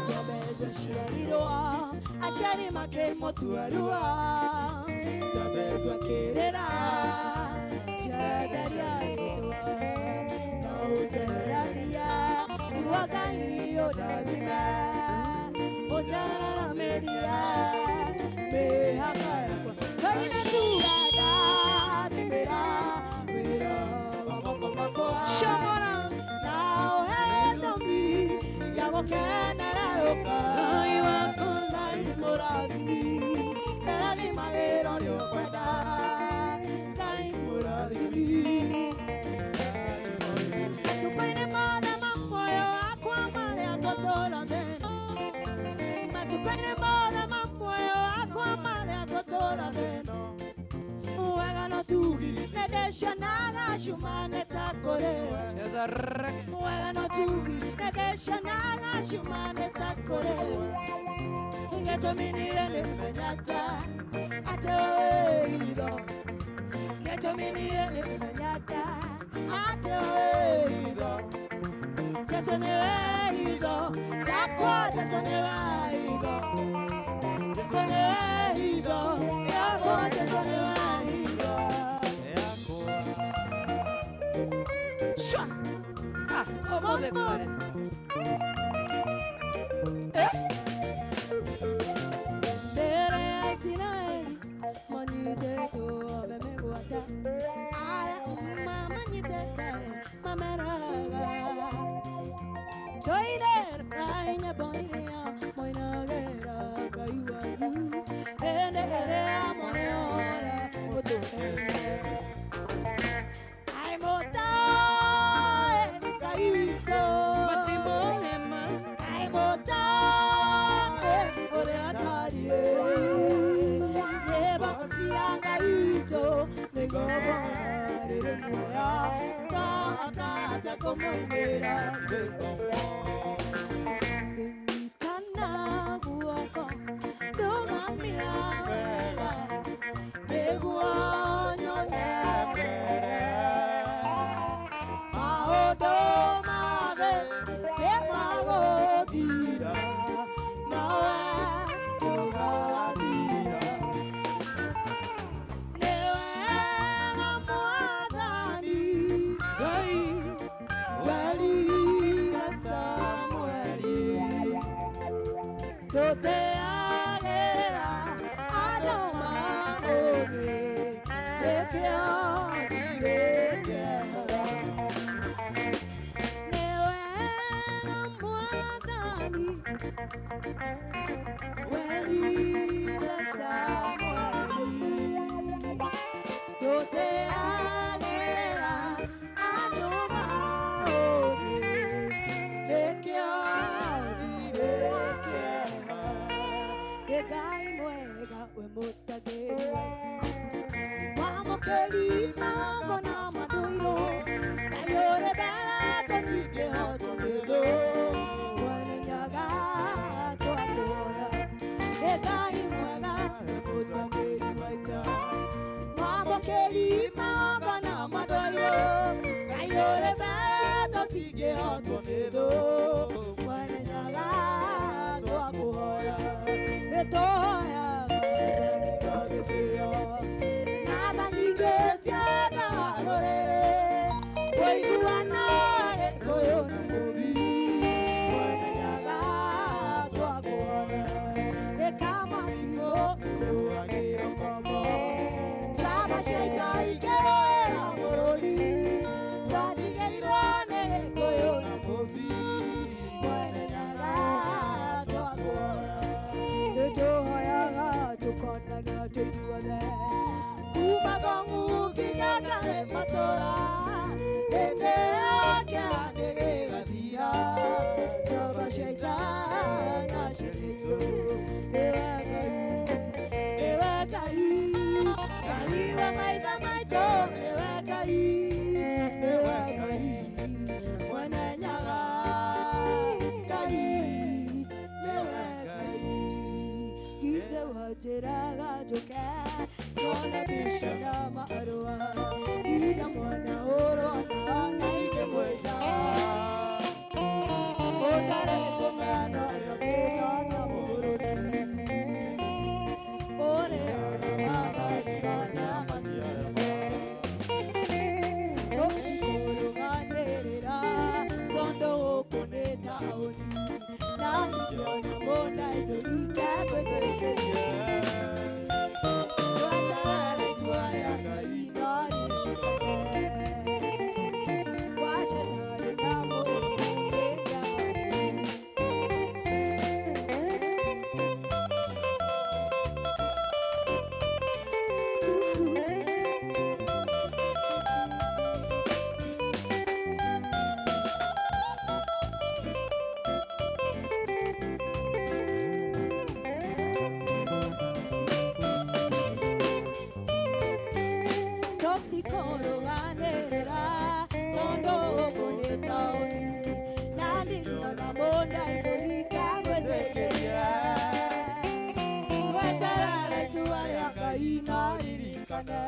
Jabezu aciarirwo aciari makĩmũtua rua. Jabezu akĩrĩra njenjeria rĩtwa na ũnjeherania nĩguo Ngai ũndathime ũnjararamĩrie mĩhaka yakwa. Tũine tuga ndathimĩra wĩra wa moko makwa. Shamora. Na ũhe gĩtũmi gĩa gũkenera rũka. Ngai wakwa. Ngai mũrathimi, ndarathimagĩra ũrĩa ũkwenda. Ngai mũrathimi. Matukũ-inĩ mothe ma muoyo wakwa marĩa ngũtũũra meno. Matukũ-inĩ mothe ma muoyo wakwa marĩa ngũtũũra meno. Wega na ũtugi nĩndĩcionaga ciumanĩte kũrĩ we. Cheza reggae. Wega na ũtugi nĩndĩcionaga ciumanĩte kũrĩ we. Gĩtũmi niĩ nĩmenyete atĩ we wĩ itho. Gĩtũmi niĩ nĩmenyete atĩ we wĩ itho. Jesũ nĩwe itho rĩakwa, Jesũ nĩwe itho. Jesũ nĩwe itho rĩakwa, Jesũ nĩwe itho. Shwa. Ah, ũmũthĩ kware. Eh? Mbere ya Isiraeli manyitĩtwo me mĩgwate, arĩa mamanyitĩte mameraga tũine nyĩmbo iria moinagĩra Ngai wanyu hĩndĩ ĩrĩa mũrĩora mũtũũrĩte. Ai mũtoĩ Ngai witũ. Matimũhema. Ai mũtoĩ ũrĩa atariĩ. Nyĩmbo cia Ngai witũ nĩ igongona rĩrĩ muoyo, twahotete kũmũinĩra Nyitana guoko ndũgamia wega nĩguo nyone mbere. Maũndũ mothe nĩmagũthira, nowe ndũgathira. Nĩ wega Mwathani Ngai. werire Samueli ndũteagĩra andũ maũthĩ nĩkĩo ndirĩ kĩeha. Nĩ wega Tũtingĩhotwo nĩ thũ Mwene Nyaga twakũhoya nĩtũhoyaga Mwathani na gĩtĩo na tha nyingĩ ciendaga rũrĩrĩ kũiguana Gĩkũyũ na Mũmbi Mwene Nyaga twakũhoya ĩkamatigũ rũagĩro kombo njamba cia ita ikĩrũĩra bũrũri twatigĩirwo nĩ Gĩkũyũ na Mũmbi Mwene Nyaga twakũhoya nĩtũhoyaga tũkonana tũiguane kuma Kong'u nginya Karĩmatũra hĩndĩ ĩyo kĩeha nĩgĩgathira njamba cia ita na ciitũ nĩwe Ngai nĩwe Ngai Ngai wa maithe maitũ nĩwe Ngai nĩwe Ngai Mwene Nyaga Ngai nĩwe Ngai githe wanjĩraga njũke nyone mbica na marũa ina mwana ũrona na ingĩmwĩta ũtarĩ kũmena yokĩta mũrũthi ũrĩaga mathari ma nyama ciayo tũtikũrũganĩrĩra tondũ gũkũ nĩ taũni na ningĩona mũna indo itegwĩtĩkĩria tweterere itua rĩa Ngai no rĩrĩkane kwa cetani na mũũngĩ Tũtikũrũganĩrĩra tondũ gũkũ nĩ taũni na ndingĩona mũndũ indo ikagwĩtĩkĩria tweterere itua rĩa Ngai no ririkane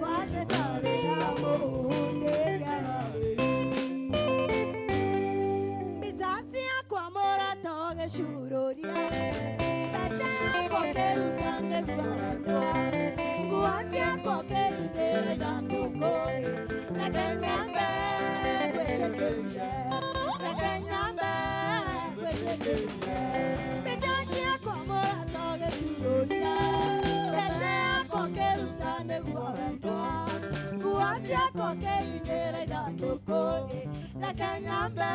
kwa cetani na mũhũ nĩ mbica ciakwa mũrato gĩcurũria mbete yakwa ngĩruta nĩguo wendwa nguo ciakwa ngĩigĩra ithandũkũ reke nyambe ngwĩtĩkĩrie reke nyambe ngwĩtĩkĩrie mbica ciakwa mũrato gĩcurũria mbete yakwa ngĩruta nĩguo wendwa nguo ciakwa ngĩigĩra ithandũkũ reke nyambe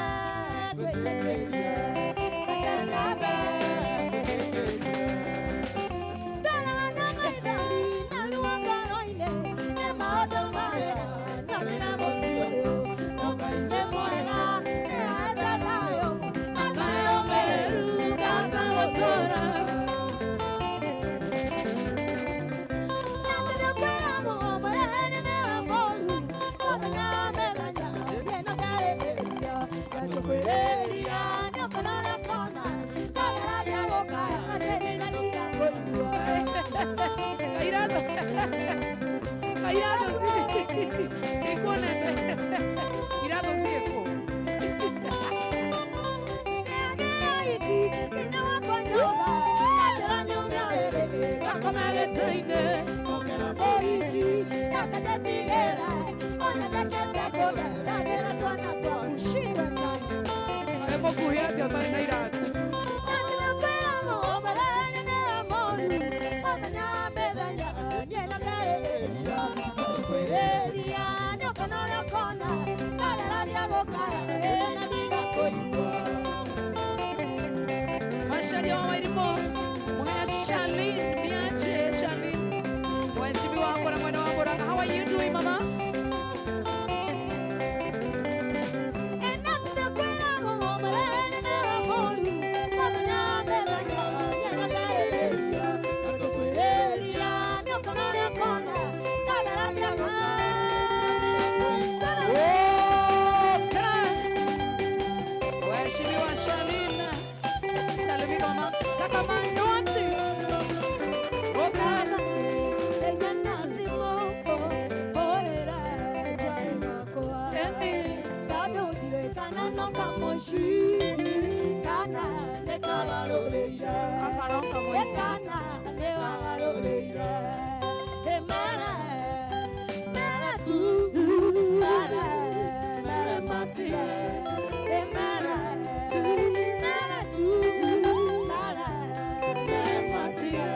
ngwĩtĩkĩrie reke nyambe ngwĩtĩkĩrie Tora. Kairato. Kairato si. Ikuonete. Irato si eko. Mũkuhĩ atĩa ũtarĩ na iratũ? Macharia wa Wairimu, Muhenya Charlene, niaje Charlene. Mheshimiwa wako na mwena wa Murang'a. How are you doing, mama? Oh, tena. Mheshimiwa Charlene. Salimika mama. Kaka Kana no kamoshi kana ne kagarũrĩire. Akaroka mũici. Kana nĩ wagarũrĩire. Ĩ mere mere tu mere mere matige. Ĩ mere tu mere tu mere mere matige.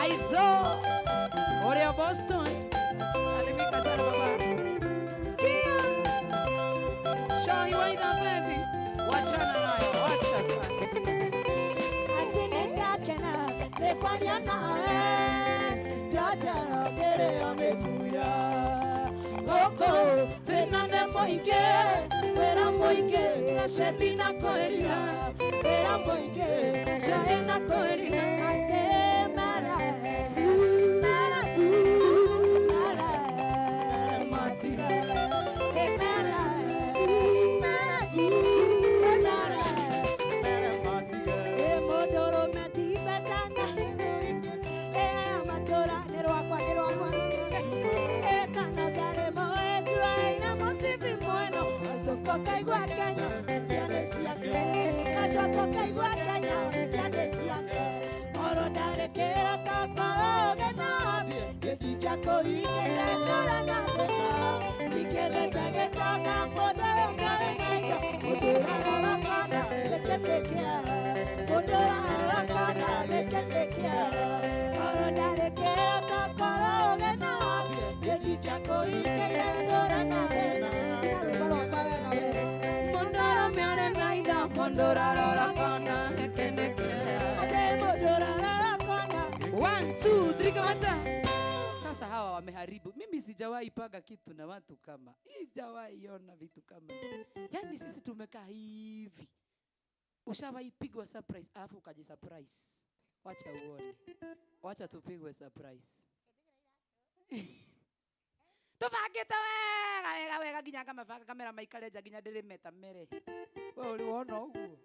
Aizo Oreo Boston. Salimika sana baba. Sikia. Shahi waidha baby. Wachana nayo, wacha sana. Atĩ nĩndakena nĩ kwaria nawe ndanjara ngĩrĩo nĩ kuya gũkũ thĩna nĩ mũingĩ wĩra mũingĩ Gaceni na kwĩrira. Wĩra mũingĩ Gaceni na kwĩrira. Atĩ mere tu mere tu mere matige. Ĩ mere tu mere tu mere. Ĩ mũndũrũme ti mbeca na ĩ matũra nĩ rwakwa nĩ rwakwa. Ĩ kana ngarĩ mũĩtuaina mũcibi mweno gacoka ũkaigua Kenya mbia ciake gacoka ũkaigua Kenya mbia ciake oro ndarĩ kĩroto koroge na gĩtingĩakũhingĩra ndũra na thĩna ndingĩthete gĩtonga mũndũ ndarĩ na indo mũndũ ũrarora kona gĩkĩ nĩkĩa mũndũ ũrarora kona gĩkĩ nĩkĩa oro ndarĩ kĩroto koroge na gĩtingĩakũhingĩra ndũra na thĩna. Ina rwĩmbo rwakwa wega wega. Mũndũrũme arĩ na indo, mũndũ ũrarora kona gĩkĩ nĩkĩa. Atĩ mũndũ ũrarora kona. One, two, three, kamata. Sasa hawa wameharibu. Mimi sijawahi panga kitu na watu kama sijawahi ona vitu kama hivi. Yaani sisi tumekaa hivi, ushawahi pigwa surprise alafu ukajisurprise. Wacha uone, wacha tupigwe surprise. Tubangĩte wega wega wega nginya ngamabanga kamera maikare nja nginya ndĩrĩmeta mere. We ũrĩ wona ũguo?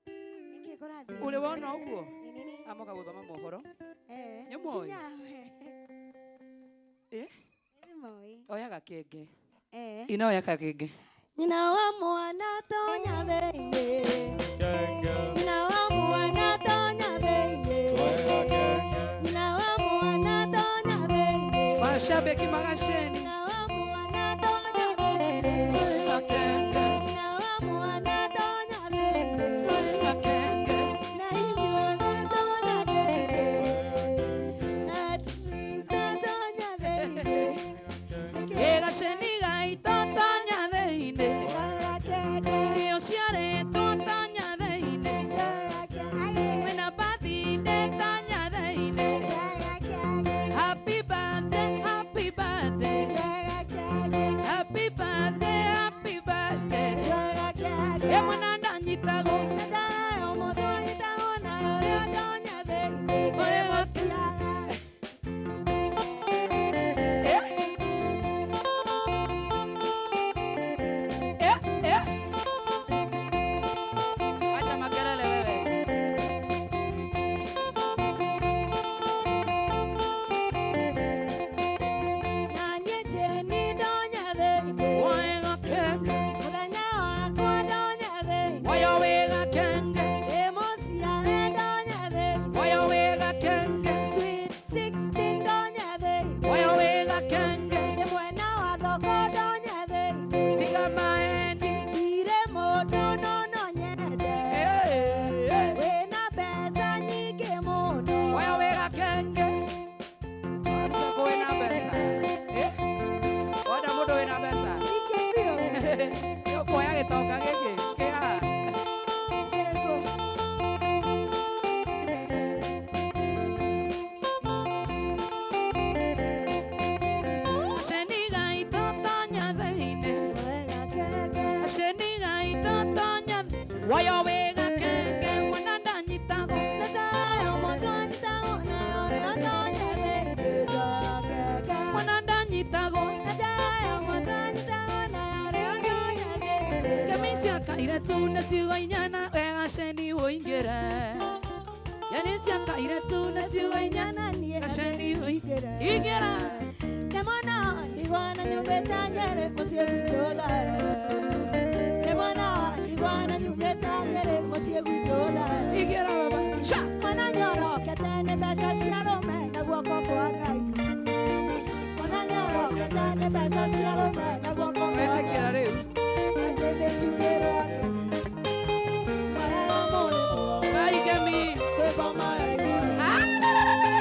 Nĩkĩ kũrathiĩ? Ũrĩ wona ũguo? Nĩ nini? Amoka gũthoma mohoro. Eh, Nĩ mũĩ? nginya we. Eh? Nĩ mũĩ. Oya gakenge. Eh. Ina oya gakenge. Nyina wa mwana tonya thĩinĩ. Nyina wa mwana tonya thĩinĩ. Nyina wa mwana tonya thĩinĩ. Mashabiki magasheni. Nyina wa mwana tonya thĩinĩ. Oya gakenge. Nyina wa mwana tonya thĩinĩ. Oya gakenge. Na inyuothe tonya thĩinĩ. Na Teresa tonya thĩinĩ. Gaceni gaitũ tonya thĩinĩ. Nĩ ũciarĩtwo tonya thĩinĩ. Wĩna birthday tonya thĩinĩ. Happy birthday, happy birthday. Happy birthday, happy birthday. Ĩ mwana ndanyitagwo. Oya Eh? Eh, eh. Acha makelele wewe. Wega kenge. Oya wega kenge. Oya wega kenge. Oya wega kenge. Tiga maendi. Eh, eh. Wĩna mbeca nyingĩ mũno. Oya wega kenge. Waruta kũ wĩna mbeca? Eh? Wona mũndũ wĩna mbeca? Nyingĩ biũ. Nĩ ũkuoya gĩtonga gĩkĩ kĩ haha? Kĩrĩkũ? Gaceni gaitũ tonya thĩinĩ. Wega kenge. Gaceni gaitũ tonya. Oya wega kenge mwana ndanyitagwo. Mwana ndanyitagwo. Kemisi akaire tu na ciugo inyana wega ceni ũingĩre. Yani ciakaire tu na ciugo inyana gaceni ũingĩre. Ingĩra. Ndemona ndigwana nyũmbĩte Nyerĩ mũciĩ gwitũ thae. Mbeca cia arũme na guoko kwa Wetĩkĩra rĩu. Atĩ nĩnjugĩrwo ngemi. Marega mũrĩmo. Ngai ngemi. Kwĩ ngoma ya igũrũ.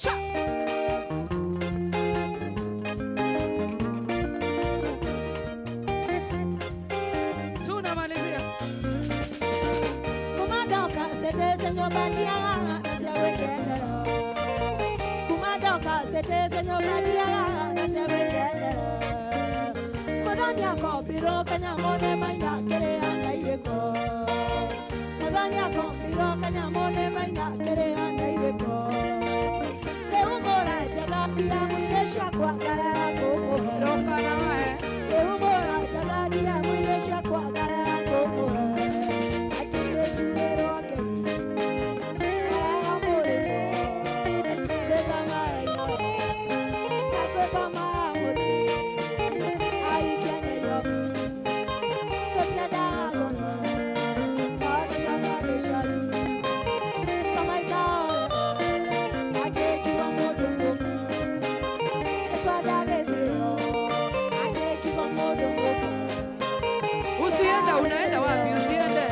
Sha. Tunamalizia. Kumadoka setese nyumba ndiaga na cia gwĩkenera. Kumadoka setese nyumba ndiaga na cia gwĩkenera. Mũthoni akombirwo kanyamũ nĩ maina kĩrĩa ndairĩko. Mũthoni akombirwo kanyamũ nĩ maina kĩrĩa ndairĩko. Rĩu mũrenjaga mbia mũirĩ ciakwa ngarega kũmũhe. Ndũkana wae. Rĩu mũrenjaga mbia mũirĩ ciakwa ngarega kũmũhe. Atĩ nĩnjugĩrwo ngemi. Marega mũrĩmo. Kwĩ ngoma ya igũrũ. Na kwĩ ngoma ya mũthĩ. Aikia Nairobi. Tũtiendaga ngoma. No tũcoke gĩcagi. Ngoma ikahorera. Atĩ kiugo mũndũ mũkũ. Nĩkwenda gĩtĩo. Atĩ kiugo mũndũ mũkũ. Usienda, unaenda wapi? Usiende.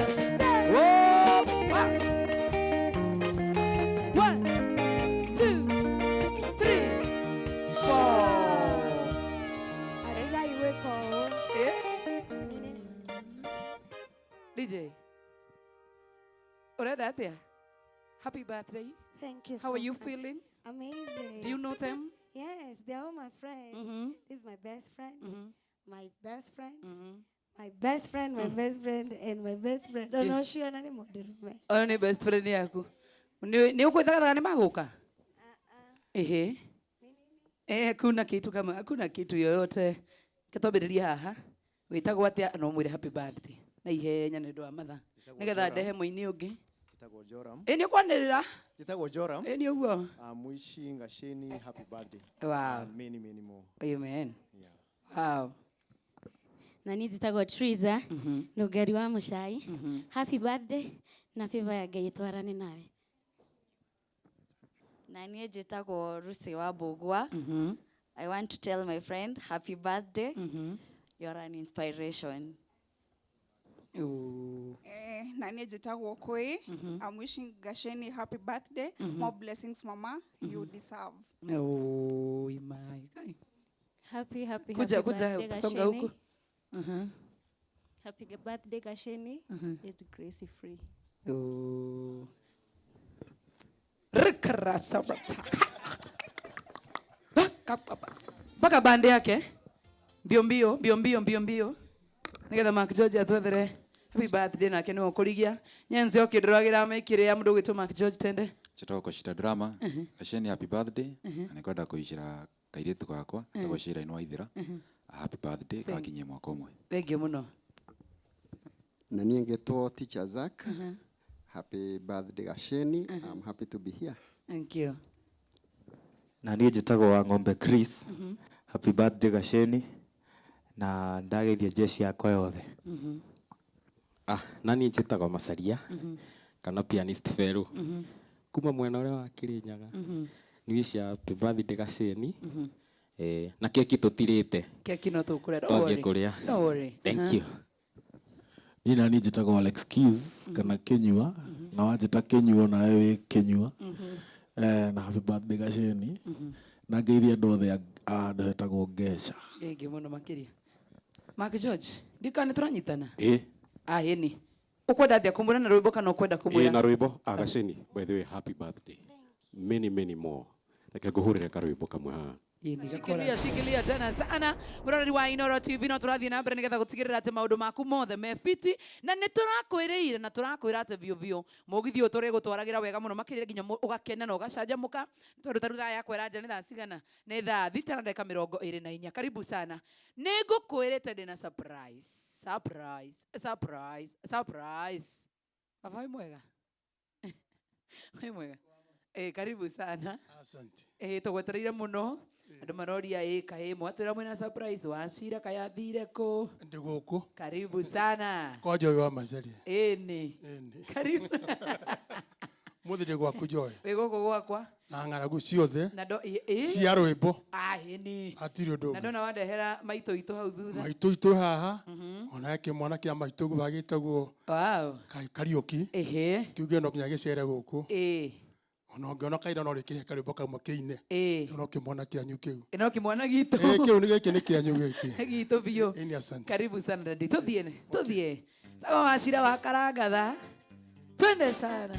Opa. One, two, three, four. Atigai gwĩka ũũ. Eh? Nini? DJ. Urenda atia? Happy birthday. Thank you How so are you much. feeling? Amazing. Do you know them? Yes, they're all my friends. This is my best friend, my best friend, my best friend, my best friend, and my best friend. Oh, no, sure, nani mũndũrũme. Ũyũ nĩ best friend yaku. Nĩ ũkwĩthagathaga nĩ magũka? Ehe. Eh, kuna kitu kama hakuna kitu yoyote. Ketwambĩrĩrie haha. Wĩtagwo atĩa? No mwĩre happy birthday. Na ihenya nĩ ũndũ wa mathaa. Nĩgetha ndehe mũini ũngĩ. Njĩtagwo Joram. Ĩ nĩ ũkwanĩrĩra? Njĩtagwo Joram. Ĩ nĩ ũguo. I'm wishing Gasheni happy birthday. Wow. And many, many more. Amen. Yeah. Wow. Na niĩ njĩtagwo Triza Nũngari wa Mũcai. Happy birthday na favor ya Ngai ĩtwarane nawe. Na niĩ njĩtagwo Lucy wa Mbũgua. I want to tell my friend happy birthday. You're an inspiration. Ooh. Na niĩ njĩtagwo Kũĩ. I'm wishing Gasheni happy birthday. More blessings mama, you deserve. Oh, my God. Happy, happy, Kuja, happy kuja, birthday, songa Gasheni. huku. Happy birthday Gasheni. It's Gracie free. Oh. Rikarasabata. Mpaka bande yake mbio mbio mbio mbio mbio mbio nigetha Mark George atwethere happy birthday nake niwe ũkũrigia nyenze ũkĩndoragĩra mekire ya mũndũ ũgwĩtwo Mark George tende. Njĩtagwo Koshita Drama. Gasheni happy birthday. Na nĩngwenda kũicĩra kairĩtu gakwa getagwo Sheila Inua Ithira. Happy birthday gakinyie mwaka ũmwe. Thank you mũno. Na niĩ ngĩtwo Teacher Zack. Happy birthday Gasheni. I'm happy to be here. Thank you. Na niĩ njĩtagwo wa ng'ombe Chris. Happy birthday Gasheni na ndageithia jeshi yakwa yothe. Ah, na niĩ njĩtagwo Macaria kana pianist Ferũ kuma mwena ũrĩa wa Kĩrĩnyaga. Nĩ wish happy birthday Gasheni. Na keki tũtirĩte. Keki no tũkũrĩa. Don't Twathiĩ worry. kũrĩa. Don't worry. Thank you. Niĩ nani njĩtagwo Alex Keys kana Kĩnyua na wanjĩta Kĩnyua nawe wĩ Kĩnyua. Na happy birthday Gasheni na ngeithie andũ othe a handũ hetagwo Ngeca. Thank you mũno makĩria. Mark George, ndikana nĩ tũranyitana? Ĩ. Ah, ĩni. Ũkwenda atĩa kũmwĩra na rwĩmbo kana ũkwenda Ĩ kũmwĩra? na rwĩmbo Agasheni, by the way, happy birthday. Many, many more. Reke ngũhũrĩre karwĩmbo kamwe haha. Shikilia, shikilia tena sana mũroreri wa Inoro TV no tũrathiĩ na mbere nĩgetha gũtigĩrĩra atĩ maũndũ maku mothe me fiti na nĩ tũrakwĩrĩire na tũrakwĩra atĩ biũ biũ mũgithi ũyũ tũrĩgũtwaragĩra wega mũno makĩria nginya ũgakena na ũgacanjamũka tondũ ta rĩu thaa yakwa ĩranjĩra nĩ thaa cigana nĩ thaa 6:24. Karibu sana. Nĩ ngũkwĩrĩte ndĩna surprise, surprise, surprise, surprise. Baba wĩ mwega? Wĩ mwega. Karibu sana. Asante. Tũgwetereire mũno. Andũ maroria ĩ kaĩ mwatwĩra mwĩna surprise wacira kaĩ athire kũ? Ndĩ gũkũ. Karibu sana. Kwa Joy wa Macharia. Ĩni. Karibu. Mũthĩ ndĩ gwaku Joy. Wĩ gũkũ gwakwa. Na ng'aragu ciothe. Na ndo ĩ Cia rwĩmbo. Ah, ĩni. Hatirĩ ũndũ Na ũngĩ. ndona wandehera maitũ itũ hau thutha. Maitũ itũ haha. Ona he kĩmwana kĩa maitũ gĩtagwo Wow. Kariũki. Ehe. Kiuge no nginya gĩcere gũkũ. Ĩ. Ona ũngĩona kaira no rĩkĩhe karwĩmbo kamwe kĩine. Ĩ. No kĩmwana kĩanyu kĩu. No kĩmwana gitũ. Ĩ kĩu nĩ gĩkĩ nĩ kĩanyu gĩkĩ. Gitũ biũ. Ĩni asante. Karibu sana dadi. Tuthiĩ ne. Tuthiĩ. Sawa wacira wa karangatha. Twende sana.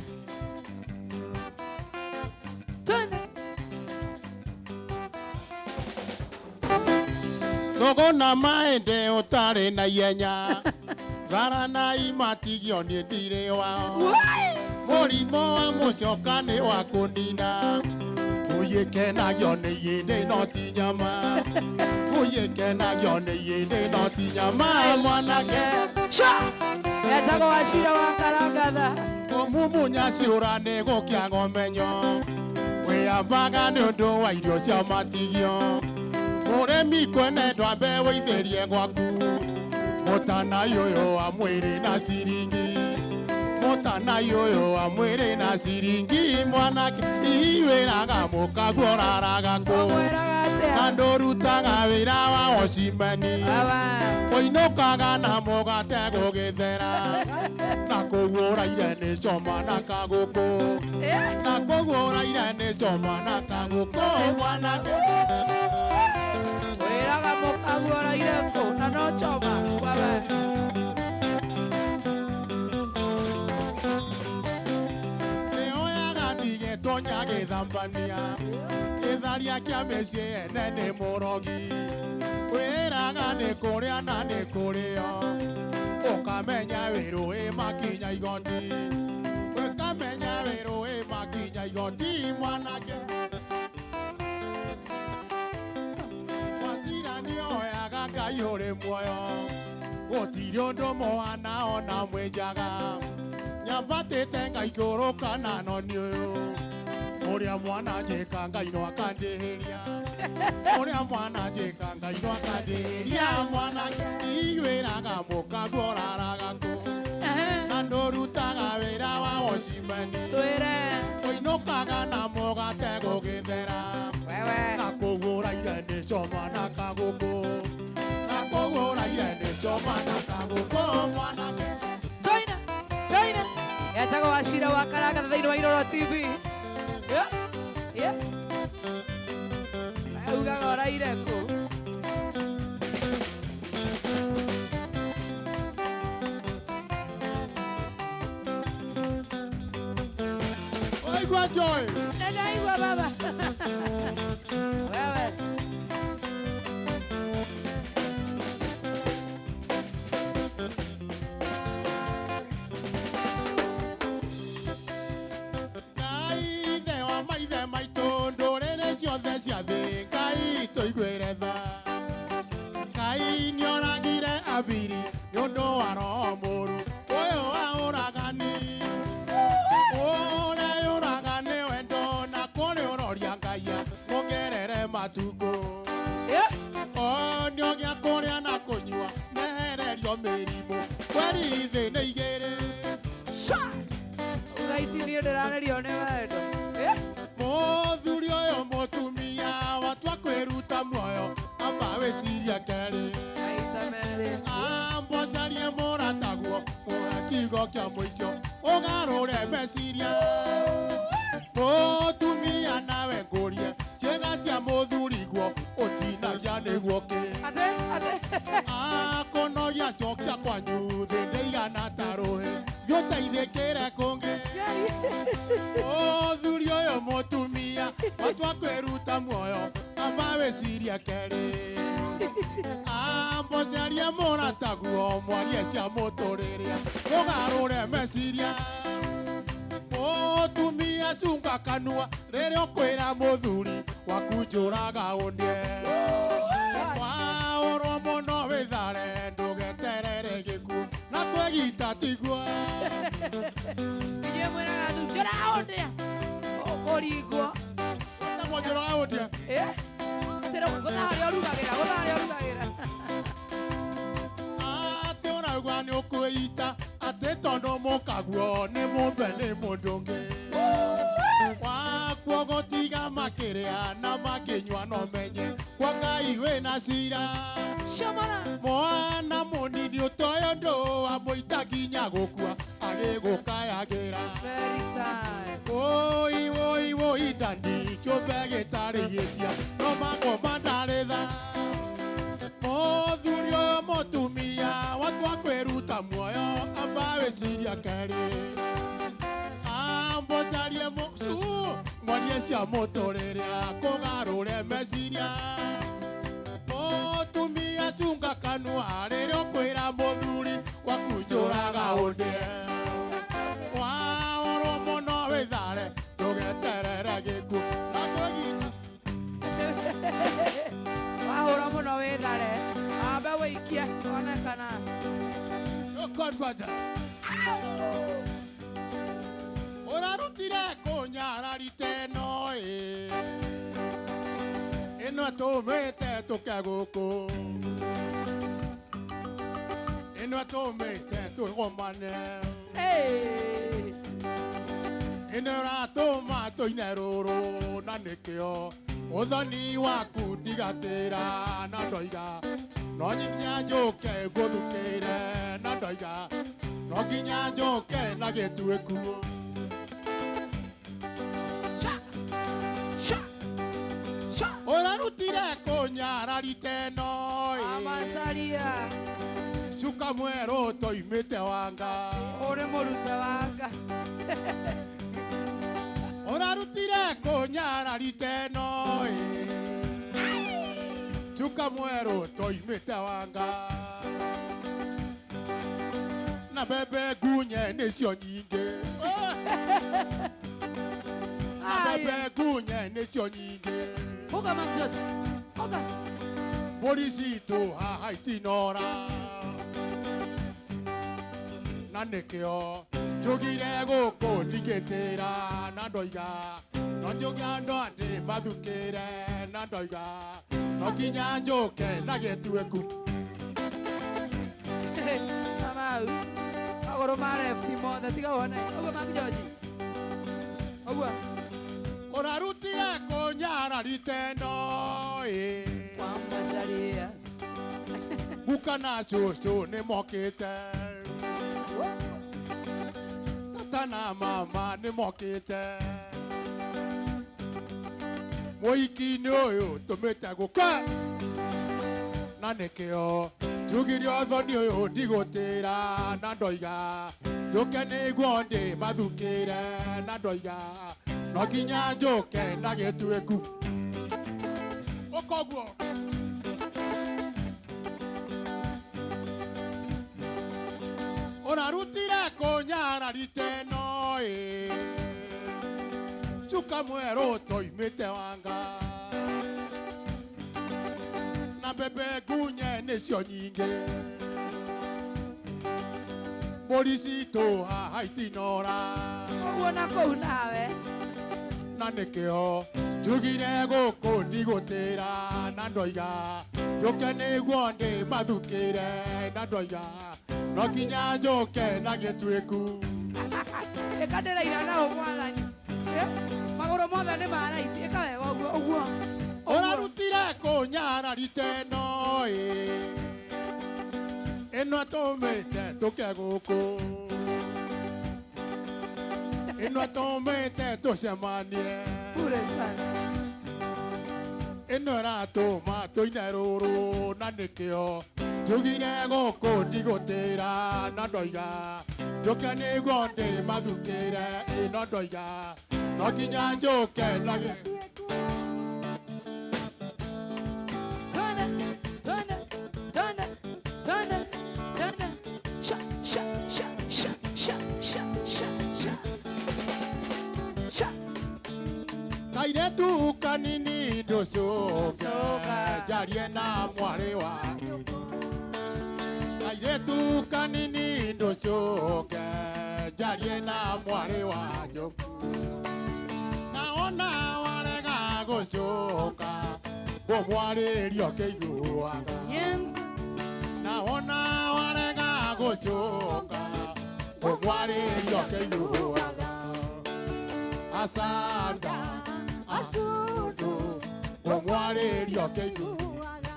Twende. Thogona maende ũtarĩ na ihenya. Thara na imatigio niĩ ndirĩ wao. Mũrimũ wa mũcoka nĩ wa kũnina. Ũyĩkenagio nĩ ihĩndĩ no ti nyama. Ũyĩkenagio nĩ ihĩndĩ no ti nyama mwanake. Etagwo wacira wa karangatha. Kũmumunya ciũra nĩ gũkĩa ng'omenyo. Wĩyambaga nĩ ũndũ wa irio cia matigio. Mũrĩmi kwene ndwambe wĩithĩrie gwaku. Mũtanai ũyũ wa mwĩrĩ na ciringi. Mũtanai ũyũ wa mwĩrĩ na ciringi mwanake. Iwĩraga mũkaguo ũraraga kũ. Na ndũrutaga wĩra wa ocimeni. Ũinũkaga na mũgate gũgĩthera. Na kũu ũraire nĩ coma na kagũkũ. Na kũu ũraire nĩ coma na kagũkũ mwanake. Wĩraga mũkaguo ũraire kũ na no choma. Wewe. Nĩoyaga ndigĩtonya gĩthambania. Gĩtharia kĩa mĩciĩ ene nĩ mũrogi. Wĩraga nĩ kũrĩa na nĩ kũrĩo. Ũkamenya wĩrũ ĩ makinya igoti. Ũkamenya wĩrũ ĩ makinya igoti mwanake. Wacira nĩoyaga Ngai ũrĩ muoyo. Gũtirĩ ũndũ mũhana ona mwĩnjaga. Nyambatĩte ngaikũrũka na noni ũyũ. Ũrĩa mwana njĩka Ngai no akandĩhĩria. Ũrĩa mwana njĩka Ngai no akandĩhĩria mwanake. Iwĩraga mũkaguo ũraraga kũ. Na ndũrutaga wĩra wa ocimeni. Twĩre. Ũinũkaga na mũgate gũgĩthera. Na kũu ũraire nĩ coma na kagũkũ. Na kũu ũraire nĩ coma na kagũkũ mwanake. Toina. Toina. Etagwo wacira wa karangatha thĩinĩ wa Inooro TV. Yeah. Yeah. Augaga ũraire kũ. Waigua Joy. Nĩndaigua baba. Wewe. Ngai ithe wa maithe maitũ ndũrĩrĩ ciothe cia thĩ Ngai tũiguĩre tha. Ngai nĩoragire Abiri nĩ ũndũ wa roho mũũru ũyũ wa ũragani. Ũrĩa yũraga nĩ wendo na kũrĩ ũroria Ngai muongerere matukũ. Onio gĩa kũrĩa na kũnyua mehererio mĩrimũ kweri thĩ nĩ igĩrĩ. Thaa ici niĩ ndĩranerio nĩ wendo. Mũthuri ũyũ mũtumia watua kwĩruta muoyo amba wĩcirie kerĩ. Maita merĩ. Amba ũcarie mũrataguo mũhe kiugo kĩa mũico ũgarũre meciria. Mũtumia nawe ngũrie ciĩga cia mũthuriguo ũtinagia nĩguo kĩ. Akũnogia cokia kwanyu thĩ ndĩigana ta rũhĩ thiĩ ũteithĩkĩre kũngĩ. Mũthuri ũyũ mũtumia watua kwĩruta muoyo amba wĩcirie kerĩ. Amba ũcarie mũrataguo mwarie cia mũtũrĩre ũgarũre meciria. Mũtumia cunga kanua rĩrĩa ũkwĩra mũthuri waku njũraga ũndĩe. Waũrwo mũno wĩthare ndũgeterere gĩkuũ na kwĩgita tiguo. Inyuĩ mwĩraga athuri njũraga ũndĩe. Ũringwo. Wĩtagwo Njoroge ũndĩa. Gũtha harĩa ũrugagĩra, gũtha harĩa ũrugagĩra. Atĩ ũrauga nĩ ũkwĩita atĩ tondũ mũkaguo nĩ mũmbe nĩ mũndũ ũngĩ. Wakuo gũtiga makĩrĩa na makĩnyua no menye kwa Ngai wĩna cira. Mwana mũnini ũtoĩ ũndũ amũita nginya gũkua agĩgũkayagĩra. Woi woi woi ndandi kĩũmbe gĩtarĩ gĩtia no makoma ndarĩ tha. Mũthuri ũyũ mũtumia watua kwĩruta muoyo amba wĩciria kerĩ. Amba ũcarie mwarie cia mũtũrĩre akũgarũre meciria. Mũtumia cunga kanua rĩrĩa ũkwĩra mũthuri waku njũraga ũndĩe. Waorwo mũno wĩthare ndũgeterere gĩkuũ. Wahũra mũno wĩthare ambe wĩikie one kana. Ũkondwanja. Ũrarutire kũnyararite no ĩ ĩno ĩtũmĩte tũke gũkũ ĩno ĩtũmĩte tũgomane ĩno ĩratũma tũine rũrũ na nĩkĩo ũthoni waku ndigatĩra na ndoiga no nginya njũke ngũthukĩre na ndoiga no nginya njũke na gĩtuĩku. Ũrarutire kũnyararite no ĩ Amacaria. Cuka mwerũ toimĩte wanga. Ũrĩ mũrute wanga. Ũrarutire kũnyararite no ĩ Cuka mwerũ toimĩte wanga. Na mbembe ngunye nĩcio nyingĩ. Na mbembe ngunye nĩcio nyingĩ. Oga mtoto. Oga. Mbũri citũ haha itinora. Na nĩkĩo njugire gũkũ ndingĩtĩra na ndoiga no njuge andũ andĩ mathukĩre na ndoiga no nginya njũke na gĩtuĩku. Kamau. Magũrũ ma left mothe tiga wone. Ũguo Mark George. Ũguo. Ũrarutire kũnyararite no ĩ Wamacaria. Guka na cũcũ nĩ mokĩte. Tata na mama nĩ mokĩte. Mũhiki-inĩ ũyũ tũmĩte gũka. Na nĩkĩo njugire ũthoni ũyũ ndigũtĩra na ndoiga njũke nĩguo ndĩ mathukĩre na ndoiga no nginya njũke na gĩtuĩku. Ũkoguo. Ũrarutire kũnyararite no ĩ Cuka mwerũ toimĩte wanga. Na mbembe ngunye nĩcio nyingĩ. Mbũri citũ haha itinora. Ũguo na kũu nawe. Na nĩkĩo njugire gũkũ ndigũtĩra na ndoiga njũke nĩguo ndĩ mathukĩre na ndoiga no nginya njũke na gĩtuĩku. Ĩka ndĩraira nao mwathani. Magũrũ mothe nĩ ma right. Ĩka wega ũguo ũguo. Ũrarutire kũnyararite no ĩ ĩno ĩtũmĩte tũke gũkũ ĩno ĩtũmĩte tũcemanie. Bure sana. Ĩno ĩratũma tũine rũrũ na nĩkĩo njugire gũkũ ndigũtĩra na ndoiga njũke nĩguo ndĩ mathukĩre ĩno ndoiga no nginya njũke na Twende, twende, twende, twende, twende. Sha, sha, sha, sha, sha, sha, sha, sha. Sha. Kairetu kanini ndũcũke njarie na mwarĩ wa Kairetu kanini ndũcũke njarie na mwarĩ wa njũku. Na gũcoka ngũmwarĩria ũkĩiguaga na wona warega gũcoka ngũmwarĩria ũkĩiguaga asanda asundu ngũmwarĩria ũkĩiguaga.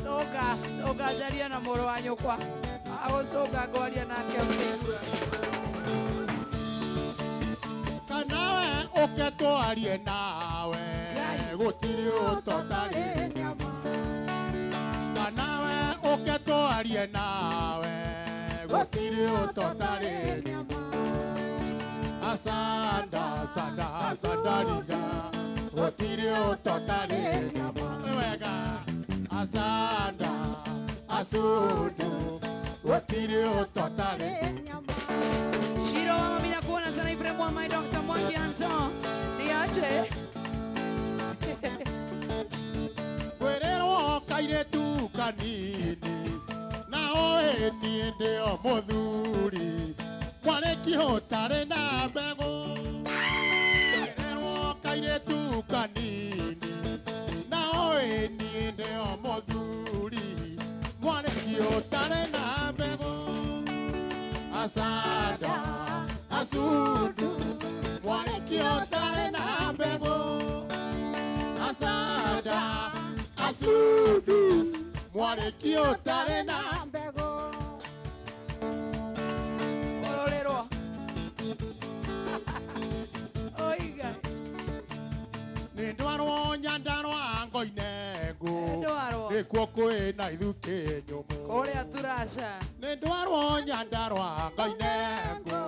Coka coka njarie na mũrũ wa nyũkwa agũcoka ngwaria nake ũkĩigua. Kanawe ũke twarie nawe gũtirĩ ũtotarĩ nyama. Kanawe ũke twarie nawe gũtirĩ ũtotarĩ nyama. Asanda asanda asandariga gũtirĩ ũtotarĩ nyama. Nĩ wega. Asanda asundu gũtirĩ ũtotarĩ nyama. Shiro wa mami nakuona sana Ibrahim wa my Dr. Mwangi Anton. Niache. Kwĩrĩrwo kairĩtu kanini na oĩ niĩ ndĩ o mũthuri mwarĩki ũtarĩ na mbegũ. Kwĩrĩrwo kairĩtu kanini na oĩ niĩ ndĩ o mũthuri mwarĩki ũtarĩ na mbegũ. Asanda asundu mwarĩki ũtarĩ na mbegũ. Asanda asundu mwarĩki ũtarĩ na mbegũ. Ũrorerwo. Oiga. Nĩ ndwarwo Nyandarũa Ngoinengu Nĩ ndwarwo. nĩkuo kwĩna ithukĩ nyũmũ. Kũrĩa Turasha. Nĩ ndwarwo Nyandarũa Ngoinengu